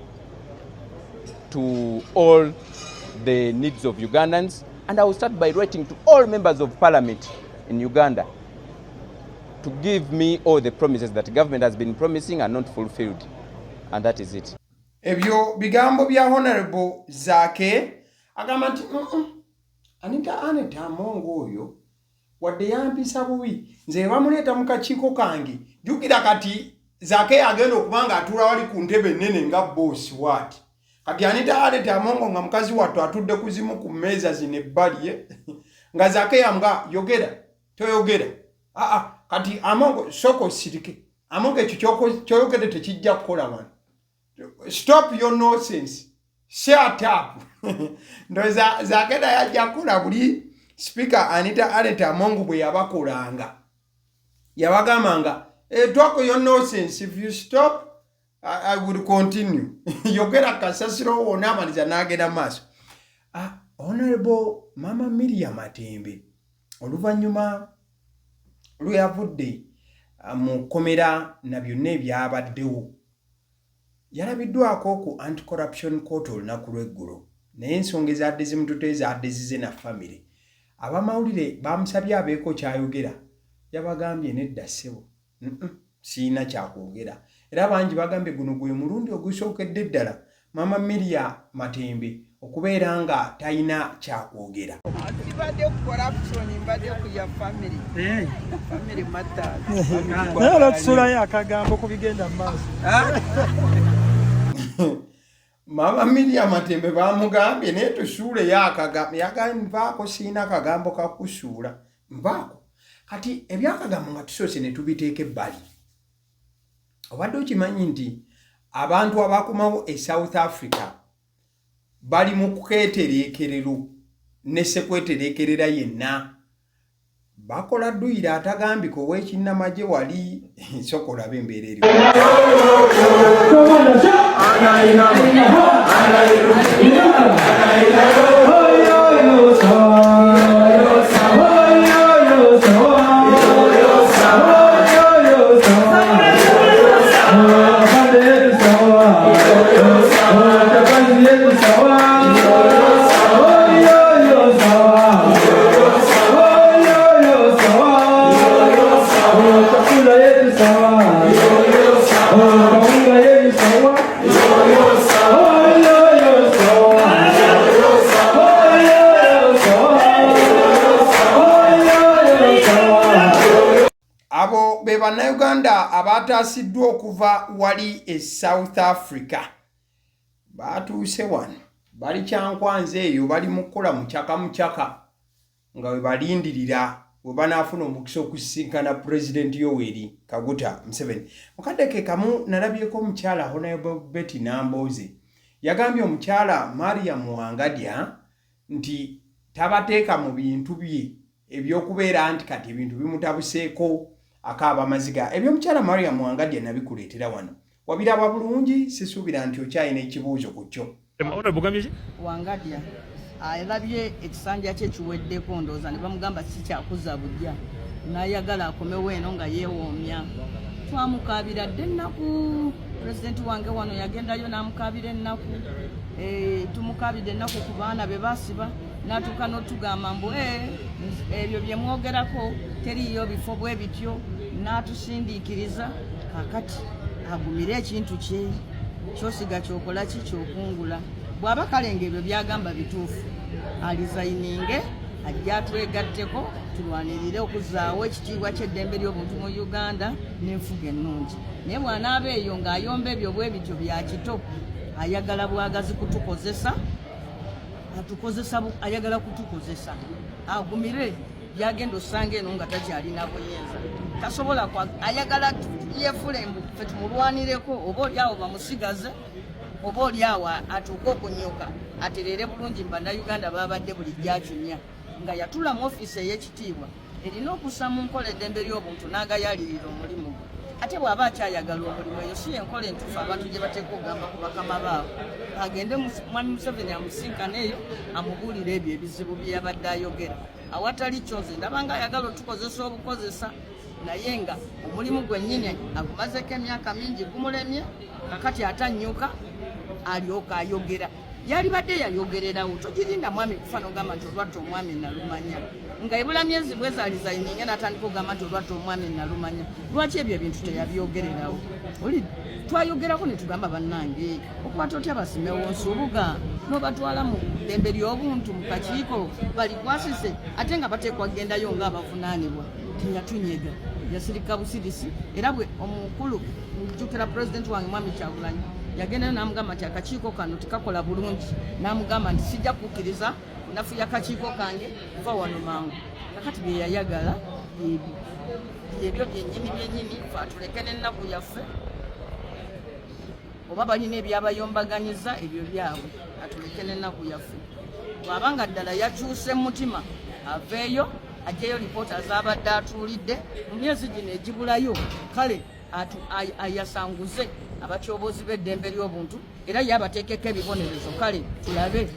to all the needs of Ugandans. And I will start by writing to all members of parliament in Uganda to give me all the promises that government has been promising and not fulfilled. And that is it. Ebyo bigambo bya Honorable Zaake, agamba nti, Anita Annet Among oyo wadde yampisa bubi nze bamuleeta mu kakiiko kange jjukira kati Zaake agenda okuba nga atuula wali ku ntebe ennene nga boosi waati kati Anita Annet Among nga mukazi wattu atudde ku zimu ku mmeeza zino ebbali eh? nga Zaake yamuga yogera toyogera aa kati Among sooka osirike Among ekyo kyoyogedde tekijja kukola wano stop your nonsense shut up ndowooza Zaake naye ajja kukola buli sipiika Anita Annet Among bwe yabakolanga yabagambanga eh, talk your nonsense if you stop I will continue yogera kasasiro wona amaliza n'agenda mu maaso ah, honorable mama Miriam Matembe oluvannyuma lwe yavudde ah, mu kkomera na byonna ebyabaddewo Yalabiddwako ku Anti-Corruption Court olunaku lw'eggulo naye ensonga ezaadde zimututte zaadde zize na famire. Abamawulire baamusabye abeeko ky'ayogera yabagambye nedda ssebo sirina kyakwogera era bangi bagambye guno gwe mulundi ogusookedde ddala Maama Miria Matembe okubeera nga talina kyakwogera. Sibadde ku corruption, mbadde ku ya family. Eh. Family matters. Naye olwotusulayo akagambo ku bigenda mu maaso. Maama Miria Matembe bamugambye naye tusuuleyo akagambo, yagambye nvaako sirina kagambo kakusuula nvaako. Kati ebyakagambo nga tusoose ne tubiteeka ebbali. Obadde okimanyi nti abantu abakomawo e South Africa bali mu kwetereekerero ne ssekwetereekerera yenna bakola dduyiro atagambika ow'ekinnamagye wali sooka olabe embeera eriwo. Abo be Bannayuganda abaataasiddwa okuva wali e South Africa. Baatuuse wano bali Kyankwanzi eyo bali mu kukola mucaka mucaka nga we balindirira we banaafuna omukisa okusisinkana Pulezidenti Yoweri Kaguta Museveni. Mu kadde ke kamu nalabyeko omukyala Honorable Betty Nambooze yagambye omukyala Mariam Wangadya nti tabateeka mu bintu bye eby'okubeera nti kati ebintu bimutabuseeko akaaba amaziga. Eby'omukyala Mariam Wangadya nabikuleetera wano wabiraba bulungi, sisuubira nti okyalina ekibuuzo ku kyo. Wangadya alabye ekisanja kye kiweddeko ndowooza ne bamugamba si kyakuza bujja n'ayagala akomewo eno nga yeewoomya. Twamukaabira dda ennaku, pulezidenti wange wano yagendayo n'amukaabira ennaku, eh, tumukaabidde ennaku ku baana be basiba n'atuuka n'otugamba mbu eh, ebyo bye mwogerako teriiyo bifo bwe bityo n'atusindiikiriza kakati agumire ekintu kye kyosiga kyokola ki kyokungula bw'aba kale ng'ebyo byagamba bituufu alizayininge ajja atwegatteko tulwanirire okuzaawo ekitiibwa ky'eddembe ly'obuntu mu Uganda n'enfuga ennungi naye bw'anaaba eyo ng'ayomba ebyo bwe bityo bya kito ayagala bwagazi kutukozesa atukozesa ayagala kutukozesa agumire byagenda osanga eno nga takyalina buyinza tasobola ayagala yefule mbu fe tumulwanireko oba oli awo bamusigaze oba oli awo atuuke okunyuka atereere bulungi mu bannayuganda babadde bulijjo acunya nga yatula mu ofiisi ey'ekitiibwa erina okussa mu nkola eddembe ly'obuntu n'agayaalirira omulimu gwe ate bw'aba akyayagala omulimu eyo si yenkola entuufu abantu gye bateeka okugamba ku bakama baabwe agende mwami Museveni amusinkane eyo amubuulire ebyo ebizibu bye yabadde ayogera awatali kyo nze ndaba nga ayagala otukozesa obukozesa naye nga omulimu gwennyini agumazeko emyaka mingi gumulemye kakati atannyuka alyoka ayogera yalibadde yayogererawo togirinda mwami kufa nogamba nti olwatta omwami nalumanya nga ebula myezi bwezalizayininga natandika okugamba nti olwatta omwami nalumanya lwaki ebyo ebintu teyabyogererawo oli twayogerako netugamba bannange okwata otya basimewo nsubuga n'obatwala mu ddembe ly'obuntu mu kakiiko balikwasise ate nga bateekwa kugendayo ng'abavunaanibwa. Teyatunyega, yasirika busirisi. Era bwe omukulu njukira pulezidenti wange Mwami Kyagulanyi yagendayo n'amugamba nti akakiiko kano tekakola bulungi, n'amugamba nti sijja kukkiriza kunafuya kakiiko kange kuva wano mangu. Kakati bye yayagala byebyo byebyo byennyini byennyini, fe atuleke n'ennaku yaffe, oba balina ebyabayombaganyiza ebyo byabwe, atuleke n'ennaku yaffe. Bw'aba nga ddala yakyuse mutima, aveeyo aggyeyo lipoota z'abadde atuulidde mu myezi gino egibulayo, kale ayasanguze abatyoboozi b'eddembe ly'obuntu era ye abateekeko ebibonerezo, kale tulabe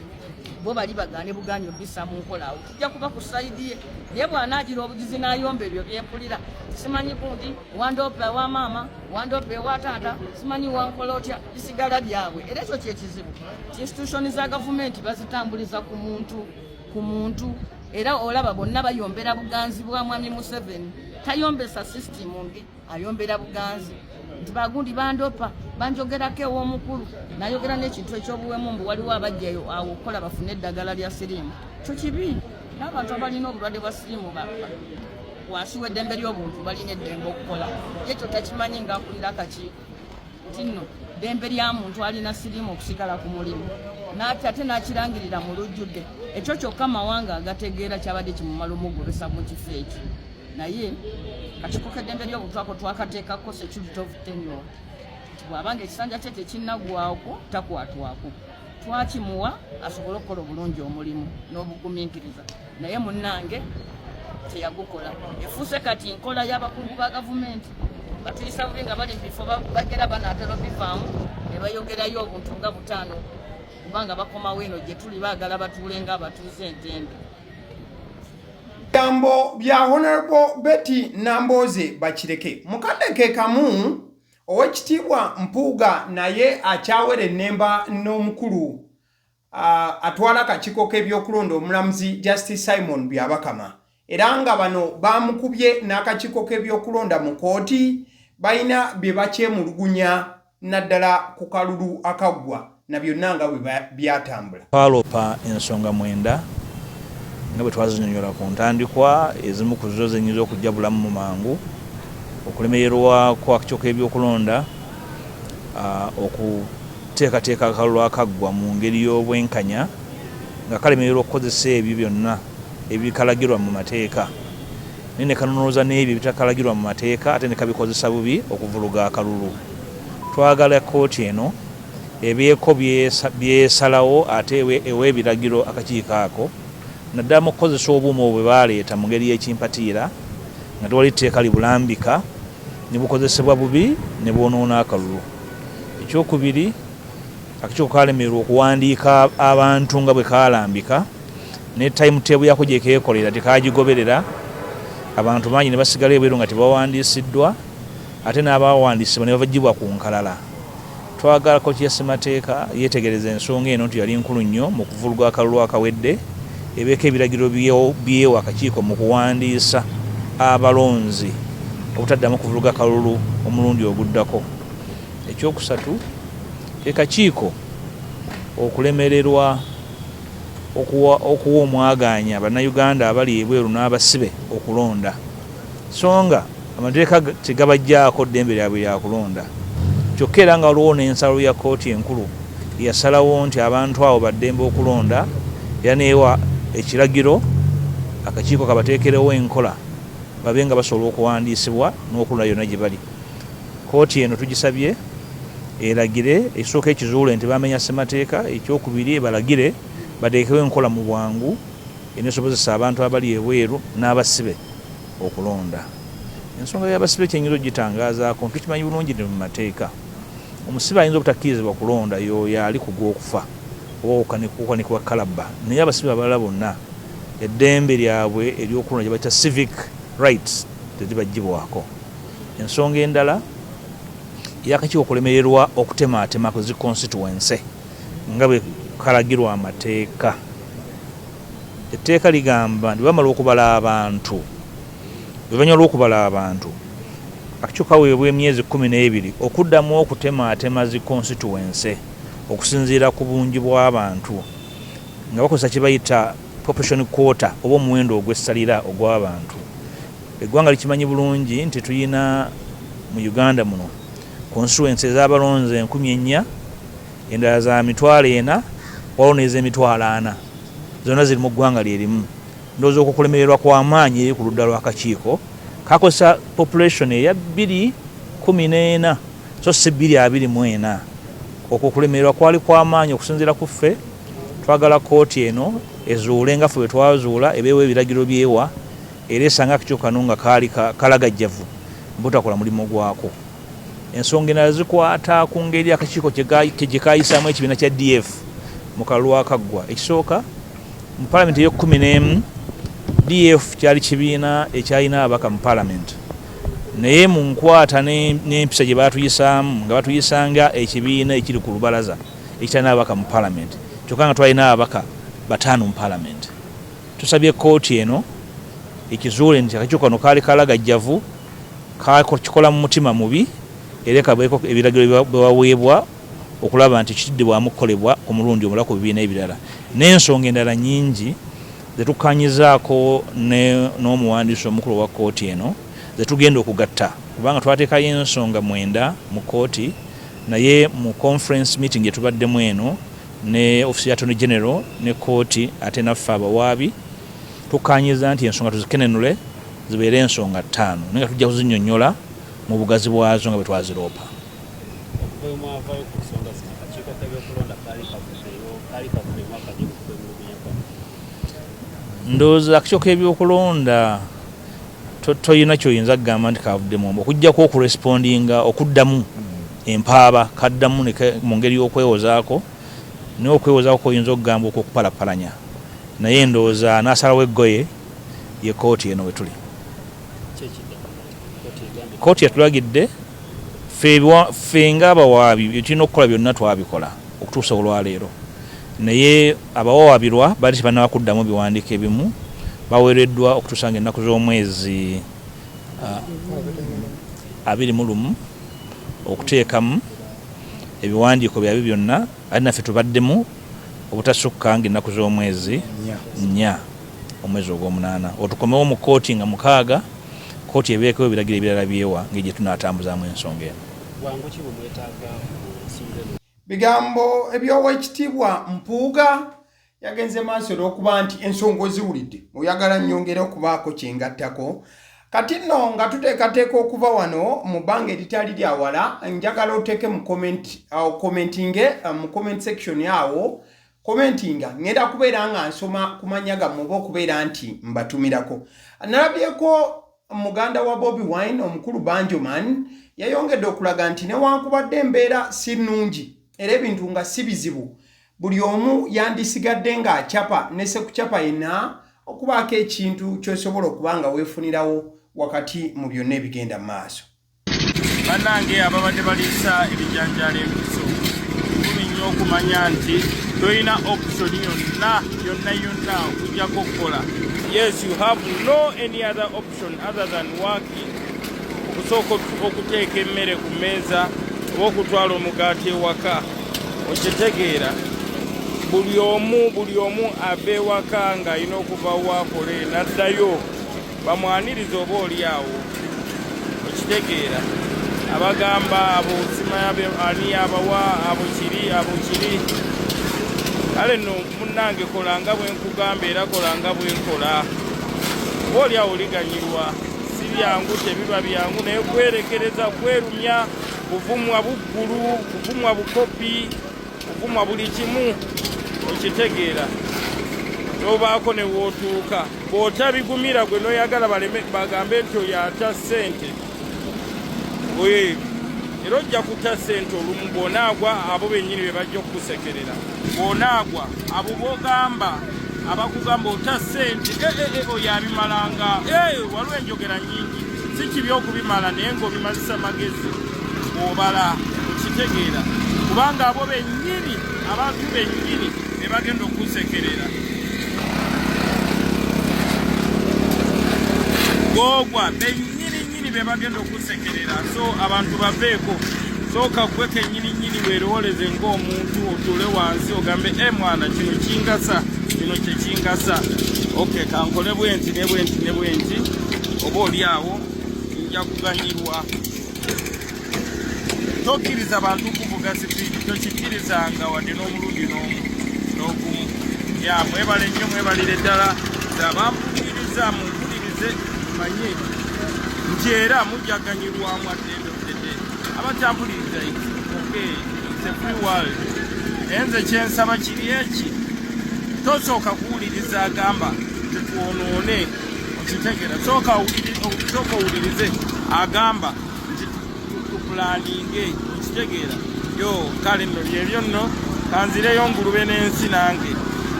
bo bali bagaane bugaanyi obisa mu nkola, awo tujja kuba ku sayidi ye. Naye bw'anaagira obugizi n'ayomba ebyo byempulira, simanyi gundi wandoopa ewa maama, wandoopa ewa taata, simanyi wankola otya, bisigala byabwe. Era ekyo kyekizibu, institution za gavumenti bazitambuliza ku muntu ku muntu, era olaba bonna bayombera buganzi bwa Mwami Museveni. Tayombesa sisitimu mbi, ayombera buganzi nti bagundi bandopa, banjogerako ew'omukulu, nayogera n'ekintu ekyobuwemu mbu waliwo abajjayo awo okukola bafune eddagala lya siriimu. Kyo kibi, n'abantu abalina obulwadde bwa siriimu wansi w'eddembe ly'obuntu balina eddembe okukola. Ekyo takimanyi ng'akulira akakiiko nti nno ddembe lya muntu alina siriimu okusigala ku mulimu, ate n'akirangirira mu lujjudde. Ekyo kyokka mawanga agategeera kyabadde kimumala omugobesa mu kifo ekyo. Naye kakiiko k'eddembe ly'obuntu ako twakateekako security of tenure, nti bw'abanga ekisanja kye tekinnaggwako takwatwako. Twakimuwa asobole okukola obulungi omulimu n'obugumiikiriza, naye munnange teyagukola. Efuuse kati nkola y'abakungu ba gavumenti, batuyisa bubi nga bali mu bifo, bagera banaatera obivaamu ne bayogerayo obuntu nga butaano, kubanga bakomawo eno gye tuli baagala batuule nga abatuuze entende. Ebigambo bya Honorable Betty Nambooze Bakireke. Mukadde ke kamu Oweekitiibwa Mpuuga naye akyawera ennemba n'omukulu atwala akakiiko k'ebyokulonda omulamuzi Justice Simon Byabakama, era nga bano baamukubye n'akakiiko k'ebyokulonda mu kkooti, balina bye bakyemulugunya naddala ku kalulu akaggwa na byonna nga bwe byatambula. Twaloopa ensonga mwenda nga bwe twazinyonyola ku ntandikwa, ezimu ku zo zenyinza okujabulamu mu mangu: okulemererwa kw'akakiiko k'ebyokulonda okuteekateeka akalulu akaggwa mu ngeri y'obwenkanya nga kalemererwa okukozesa ebyo byonna ebikalagirwa mu mateeka, naye ne kanonooza n'ebyo ebitakalagirwa mu mateeka ate ne kabikozesa bubi okuvuluga akalulu. Twagala kkooti eno ebeeko byesalawo ate ewe ebiragiro akakiiko ako, naddala mu kukozesa obuuma obwo bwe baaleeta mu ngeri y'ekimpatiira nga tewali tteeka libulambika, ne bukozesebwa bubi ne bwonoona akalulu. Ekyokubiri, akakiiko kaalemererwa okuwandiika abantu nga bwe kaalambika, ne time table yako gye keekolera tekaagigoberera, abantu bangi ne basigala ebweru nga tebawandiisiddwa, ate n'abaawandiisibwa ne baggyibwa ku nkalala. Twagala kkooti ya ssemateeka yeetegereze ensonga eno nti yali nkulu nnyo mu kuvuluga akalulu akawedde, ebeeko ebiragiro by'ewa akakiiko mu kuwandiisa abalonzi obutaddamu kuvuluga kalulu omulundi oguddako. Ekyokusatu, ke kakiiko okulemererwa okuwa omwagaanya Bannayuganda abali ebweru n'abasibe okulonda so nga amateeka tegabaggyaako ddembe lyabwe lya kulonda, kyokka era nga waliwo n'ensalo ya kkooti enkulu eyasalawo nti abantu abo ba ddembe okulonda era n'ewa ekiragiro akakiiko kabateekerewo enkola babe nga basobola okuwandiisibwa n'okulonda yonna gye bali. Kkooti eno tugisabye eragire ekisooka ekizuule nti bamenya ssemateeka, ekyokubiri ebalagire bateekewo enkola mu bwangu eneesobozesa abantu abali ebweru n'abasibe okulonda. Ensonga y'abasibe kyenyinza okugitangaazaako nti tukimanyi bulungi nti mu mateeka omusibe ayinza obutakkirizibwa kulonda y'oyo ali ku gw'okufa oba okuwanikibwa kalabba, naye abasibe abalala bonna eddembe lyabwe ery'okulonda gye bayita civic rights tezibaggyibwako. Ensonga endala ey'akakiiko okulemererwa okutemaatema ku zi constituency nga bwe kalagirwa amateeka. Etteeka ligamba nti bamala okubala abantu, oluvannyuma lw'okubala abantu, akakiiko kaweebwa emyezi 12 okuddamu okutemaatema zi constituency. okusinziira ku bungi bw'abantu nga bakozesa kye bayita population quota oba omuwendo ogw'essalira ogw'abantu. Eggwanga likimanyi bulungi nti tulina mu Uganda muno constituency ez'abalonzi 4000, endala za 4000, waliwo n'ez'emitwalo 400, zonna ziri mu ggwanga lye limu. Ndowooza okwo kulemererwa kwa maanyi eri ku ludda lw'akakiiko kakozesa population eya 2014 so si 2024. Okwo okulemererwa kwali kwa maanyi okusinziira ku ffe. Twagala kkooti eno ezuule nga ffe bwe twazuula, ebeewo ebiragiro byewa era esanga akakiiko kano nga kaali kalagajjavu butakola mulimu gwako. Ensonga endala zikwata ku ngeri akakiiko gye kaayisaamu ekibiina kya DF mu kalulu akaggwa. Ekisooka, mu palamenti ey'ekkumi n'emu, DF kyali kibiina ekyalina ababaka mu palamenti, naye mu nkwata n'empisa gye baatuyisaamu nga batuyisanga ekibiina ekiri ku lubalaza ekitalina ababaka mu palamenti, kyokka nga twalina ababaka bataano mu palamenti. Tusabye kkooti eno ekizuule nti akakiiko kano kaali kalagajjavu, kakikola mu mutima mubi, era ekabeeko ebiragiro byebaweebwa okulaba nti kiddibwamu kukolebwa ku mulundi omulala ku bibiina ebirala, n'ensonga endala nnyingi zetukkanyizaako n'omuwandiisi omukulu owa kkooti eno zetugenda okugatta, kubanga twateekayo ensonga 9 mu kkooti, naye mu conference meeting gyetubaddemu eno ne ofisi ya Attorney General ne kkooti ate naffe abawaabi, tukkanyiza nti ensonga tuzikenenule zibeere ensonga ttaano, naye nga tujja kuzinnyonnyola mu bugazi bwazo nga bwe twaziroopa. Okuva we mwavaayo ku nsonga zino, akakiiko k'ebyokulonda kaali kavuddeyo, kaali kavuddemu akajja ku kwemulugunya kwammwe? Ndowooza akakiiko k'ebyokulonda toyina kyoyinza kugamba nti kavuddemu, okuggyako okurespondinga, okuddamu empaaba kaddamu mu ngeri y'okwewozaako, naye okwewozaako koyinza okugamba okw'okupalapalanya, naye ndowooza n'asalawo eggoye ye kkooti eno we tuli. Kkooti yatulagidde ffe ng'abawaabi bye tulina okukola byonna twabikola okutuusa olwaleero, naye abawawaabirwa baali tebannaba kuddamu biwandiiko ebimu baweereddwa okutuusa ng'ennaku z'omwezi 21 okuteekamu ebiwandiiko byabwe byonna, ate naffe tubaddemu obutasukka ng'ennaku z'omwezi 4 omwezi ogw'omunaana, otukomewo mu kkooti nga 6, kkooti ebeeko ebiragiro ebirala byewa ngeri gye tunaatambuzaamu ensonga eno. Bwangu ki bwe mwetaaga mu nsonga eno? Bigambo eby'Owekitiibwa Mpuuga yagenze maaso olw'okuba nti ensonga oziwulidde, oyagala nnyongere okubaako kye ngattako. Kati nno nga tuteekateeka okuva wano mu bbanga eritali lya wala, njagala oteeke mu comment, commentinge mu comment section awo, commentinga, ngenda kubeera nga nsoma ku mannya gammwe oba okubeera nti mbatumirako. Nalabyeko muganda wa Bobi Wine omukulu Banjoman yayongedde okulaga nti newankubadde embeera si nnungi era ebintu nga si bizibu, buli omu yandisigadde ng'acapa ne sekucapa yenna okubaako ekintu ky'osobola okuba nga weefunirawo wakati mu byonna ebigenda mu maaso. Bannange ababadde baliisa ebijanjaalo empiso, kikulu nnyo okumanya nti tolina option yonna yonna yonna okujjako okukola. Yes, you have no any other option other than working, okusooka okuteeka emmere ku mmeeza oba okutwala omugaati ewaka. Okitegeera, buli omu, buli omu ava ewaka ng'alina okuva waakole n'addayo bamwaniriza oba oli awo. Okitegeera, abagamba abo simanya ani abawa abo kiri abo kiri. Kale nno munnange, kola nga bwe nkugamba era kola nga bwe nkola, oba oli awo oliganyirwa. Si byangu, tebiba byangu, naye kwerekereza, kwerumya, kuvumwa buggulu, kuvumwa bukopi, kuvumwa buli kimu. Okitegeera, nobaako ne wootuuka bw'otabigumira gwe noyagala baleme bagambe nti oyo ata ssente, era ojja kuta ssente olumu bw'onaagwa abo bennyini be bajja okukusekerera. Bw'onaagwa abo b'ogamba abakugamba ota ssente, oyo abimalanga. Waliwo enjogera nnyingi, si kibi okubimala, naye ng'obimazisa magezi bw'obala. Okitegeera, kubanga abo bennyini, abantu bennyini be bagenda okukusekerera bw'ogwa, bennyini nnyini be bagenda okusekerera. So abantu baveeko. Sooka gwe kennyini nnyini weerowooleze ng'omuntu, otuule wansi ogambe, "E mwana, kino kingasa, kino kyekingasa. Ok, kankole bwenti ne bwenti ne bwenti, oba oli awo nja kuganyirwa." Tokkiriza bantu kuvuga sipiidi, tokikkirizanga wadde n'omulundi n'omu n'ogumu. Ya, mwebale nnyo, mwebalire ddala. Abampuliriza, mumpulirize, manye nti era mujjaganyirwamu at the end of the day. Abatampuliriza, it's okay, it's a free world. Naye nze kyensaba kiri eki: tosooka kuwuliriza agamba tetwonoone, okitegeera? Sooka owulirize agamba nti tuplanninge, okitegeera? Yo, kale nno byebyo nno, kanzireyo ngulube n'ensi nange.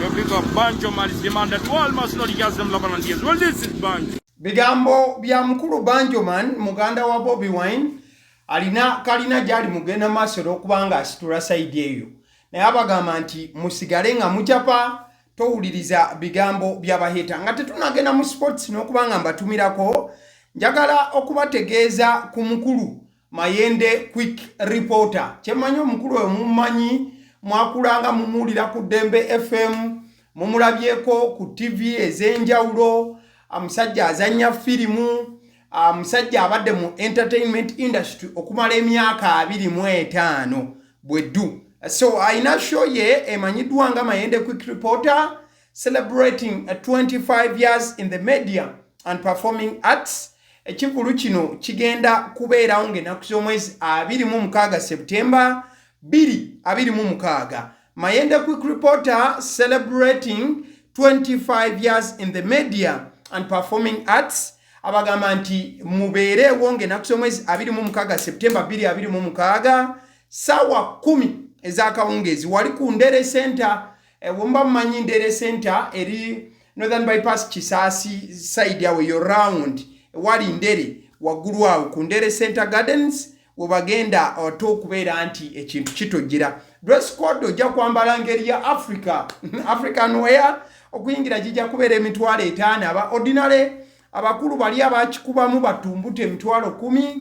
Yo, big up Banjo Malis, the man that all must know, the them love and years. Well, this is Banjo. Bigambo bya mukulu Banjoman, muganda wa Bobi Wine, alina kalina gyali mugenda maaso olw'okuba nga asitula side eyo, naye abagamba nti musigale nga mucapa, towuliriza bigambo by'abahaters. Nga tetunagenda mu sports n'okuba nga mbatumirako, njagala okubategeeza ku mukulu Mayende Quick Reporter. Kyemmanyi, omukulu oyo mumumanyi, mwakulanga mumuwulira ku Ddembe FM, mumulabyeko ku TV ez'enjawulo. Omusajja azannya firimu, omusajja abadde mu entertainment industry okumala emyaka 25 bweddu. So ayina show ye emanyiddwa nga Mayende Quick Reporter celebrating 25 years in the media and performing arts. Ekivulu kino kigenda kubeerawo ng'ennaku z'omwezi 26 Septemba 2026. Mayende Quick Reporter celebrating 25 years in the media and performing arts, abagamba nti mubeereewo ng'ennaku z'omwezi 26 Septemba 2026, saawa 10 ez'akawungeezi, wali ku Ndere Center. Bwemuba mumanyi Ndere Center, eri Northern Bypass, Kisaasi side awo, eyo round wali Ndere waggulu awo ku Ndere Center Gardens, webagenda ate okubeera nti ekintu kitojjera. Dress code ojja kwambala ngeri ya Africa, African wear. Okuyingira kijja kubeera 50,000 aba ordinary, abakulu bali abakikubamu batumbuta 10,000,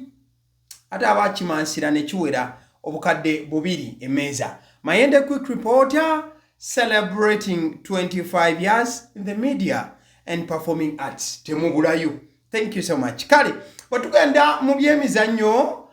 ate abakimansira ne kiwera 2000 emmeeza. Mayende Quick Reporter celebrating 25 years in the media and performing arts, temubulayo. Thank you so much. Kale bwe tugenda mu byemizannyo,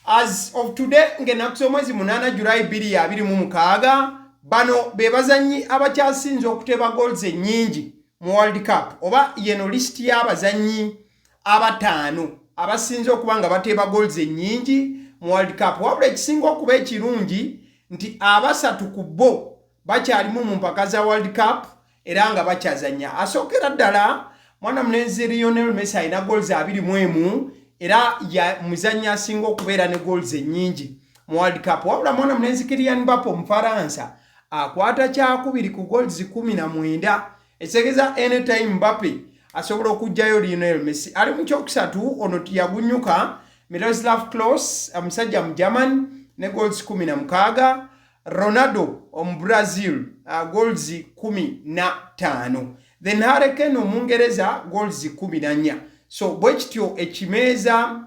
as of today ng'ennaku z'omwezi 8 Julayi 2026, bano be bazannyi abakyasinze okuteeba goals ennyingi mu World Cup, oba yeno lisiti y'abazannyi abataano abasinze okuba nga bateeba goals ennyingi mu World Cup. Wabula ekisinga okuba ekirungi nti abasatu ku bo bakyalimu mu mpaka za World Cup era nga bakyazannya. Asookera ddala mwana mulenzi Lionel Messi, alina goals 21 era ya muzannyi asinga okubeera ne goals ennyingi mu World Cup. Wabula mwana mulenzi Kylian Mbappe Omufaransa akwata kyakubiri ku goals 19, ekitegeeza anytime Mbappe asobola okuggyayo Lionel Messi. Ali mu kyokusatu ono yagunyuka Miroslav Klose, omusajja mu German, ne goals 16. Ronaldo Omubrazil, goals 15. Then Harry Kane Omungereza, goals 14. So bwe kityo ekimeeza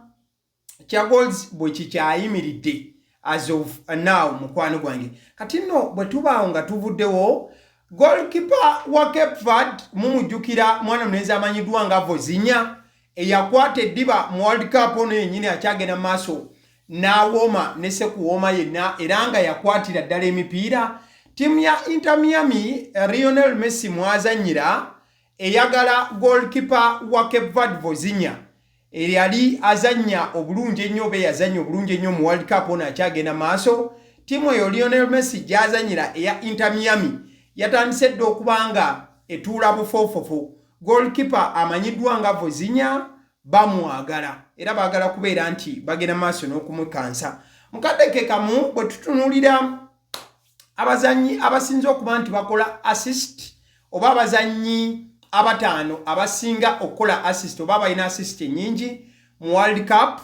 kya goals bwe kikyayimiridde as of now, mukwano gwange. Kati nno bwe tubaawo nga tuvuddewo, goalkeeper wa Cape Verde mumujjukira, mwana mulenzi amanyiddwa nga Vozinha, eyakwata eddiba mu World Cup ono yennyini akyagenda mu maaso n'awooma ne sekuwooma yenna, era nga yakwatira ddala emipiira ttiimu ya Inter Miami Lionel Messi mwazannyira. Eyagala goalkeeper wa Cape Verde Vozinha, eyali azannya obulungi ennyo oba eyazannya obulungi ennyo mu World Cup ono akyagenda maaso. Ttiimu eyo Lionel Messi gy'azannyira eya Inter Miami yatandise dda okuba nga etuula bufoofofo. Goalkeeper amanyiddwa nga Vozinha bamwagala era baagala kubeera nti bagenda maaso n'okumukansa. Mukadde ke kamu, bwe tutunuulira abazannyi abasinze okuba nti bakola assist, oba abazannyi abataano abasinga okukola assist oba abalina assist ennyingi mu World Cup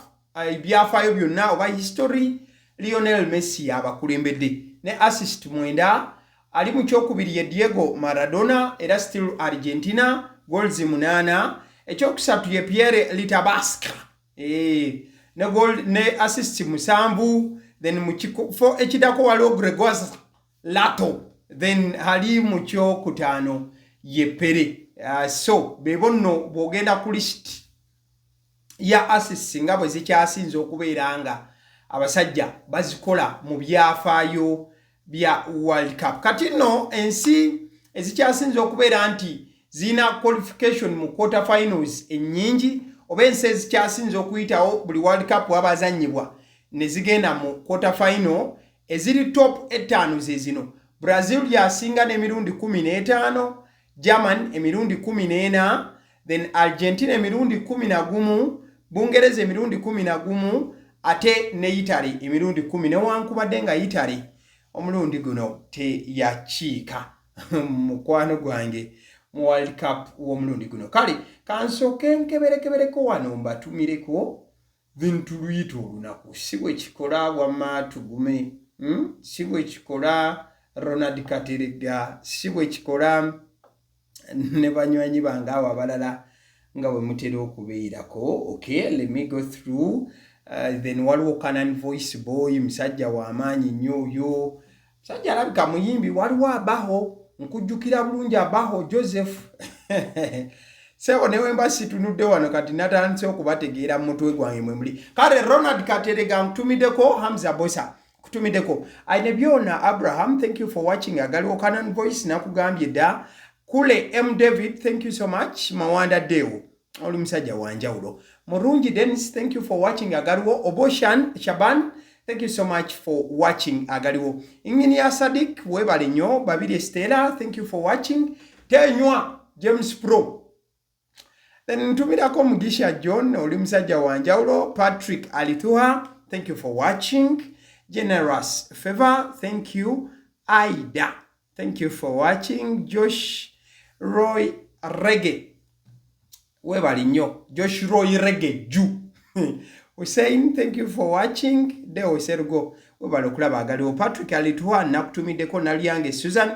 ebyafaayo byonna oba history, Lionel Messi abakulembedde ne assist 9. Ali mu kyokubiri ye Diego Maradona, era still Argentina, goals 8. Ekyokusatu ye Pierre Littbarski, ne goal ne assist 7. Then mu kifo ekiddako waliwo Gregoire Lato, then ali mu kyokutaano ye Pele. So bebo nno bw'ogenda ku list ya assists nga bwe zikyasinze okubeera nga abasajja bazikola mu byafaayo bya World Cup. Kati nno ensi ezikyasinze okubeera nti zirina qualification mu quarter finals ennyingi, oba ensi ezikyasinze okuyitawo buli World Cup wabazannyibwa ne zigenda mu quarter final, eziri top ettaano ze zino: Brazil yasinga n'emirundi 15, German emirundi 14, then Argentina emirundi 11, Bungereza emirundi 11, ate ne Italy emirundi 10, newankubadde nga Italy omulundi guno teyakiika, mukwano gwange, mu World Cup w'omulundi guno. Kale kansooke nkeberekebereko wano mbatumireko bintu luyita olunaku. Si bwe kikola? Wamma tugume, Si bwe kikola? Ronald Katerega, si bwe kikola? Ne banywanyi bange abo abalala nga bwe mutera okubeerako. Okay, let me go through. Then waliwo Canan Voice Boy, musajja w'amaanyi nnyo oyo, musajja alabika muyimbi. Waliwo Abaho, nkujjukira bulungi, Abaho Joseph sebo, newe mba situnudde wano kati natandise okubategeera mu mutwe gwange mwe muli. Kale Ronald Katerega nkutumiddeko, Hamza Bosa kutumiddeko, aine byona. Abraham, thank you for watching Agaliwo. Canan Voice nakugambye dda. Kule M David, thank you so much. Mawanda Deo, oli musajja wanjawulo mulungi. Dennis, thank you for watching Agaliwo. Oboshan Shaban, thank you so much for watching Agaliwo. Engineer Sadik, webale nnyo. Babiri Stella, thank you for watching. Tenywa James Pro. Then ntumirako Mugisha John, oli musajja wanjawulo. Patrick Alituha, thank you for watching. Generous Favor, thank you. Aida, thank you for watching. Josh Roy Rege, webali nnyo. Josh Roy Rege Ju Hussein, thank you for watching. Deo Serugo, webali okulaba Agaliwo. Patrick Alituha nakutumiddeko. Nalyange Susan,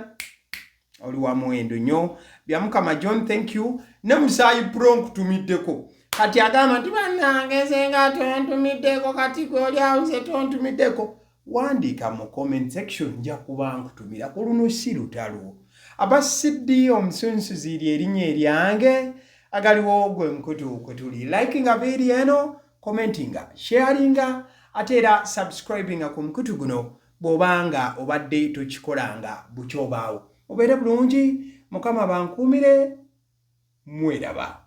oli wa muwendo nnyo. Byamukama John, thank you. Ne Musaayi Pro nkutumiddeko. Kati agamba nti bannange senga tontumiddeko, kati gwe oli awuze tontumiddeko. Wandiika mu comment section, nja kuba nkutumira ku luno, si lutalo. Abasiddi omusunsuzi lye erinnya eryange. Agaliwo gwe mukutu kwe tuli. Likinga vidiyo eno, commentinga, sharinga, ate era subscribinga ku mukutu guno bw'obanga obadde tokikolanga bukyobaawo. Obeere bulungi, Mukama bankuumire, mweraba.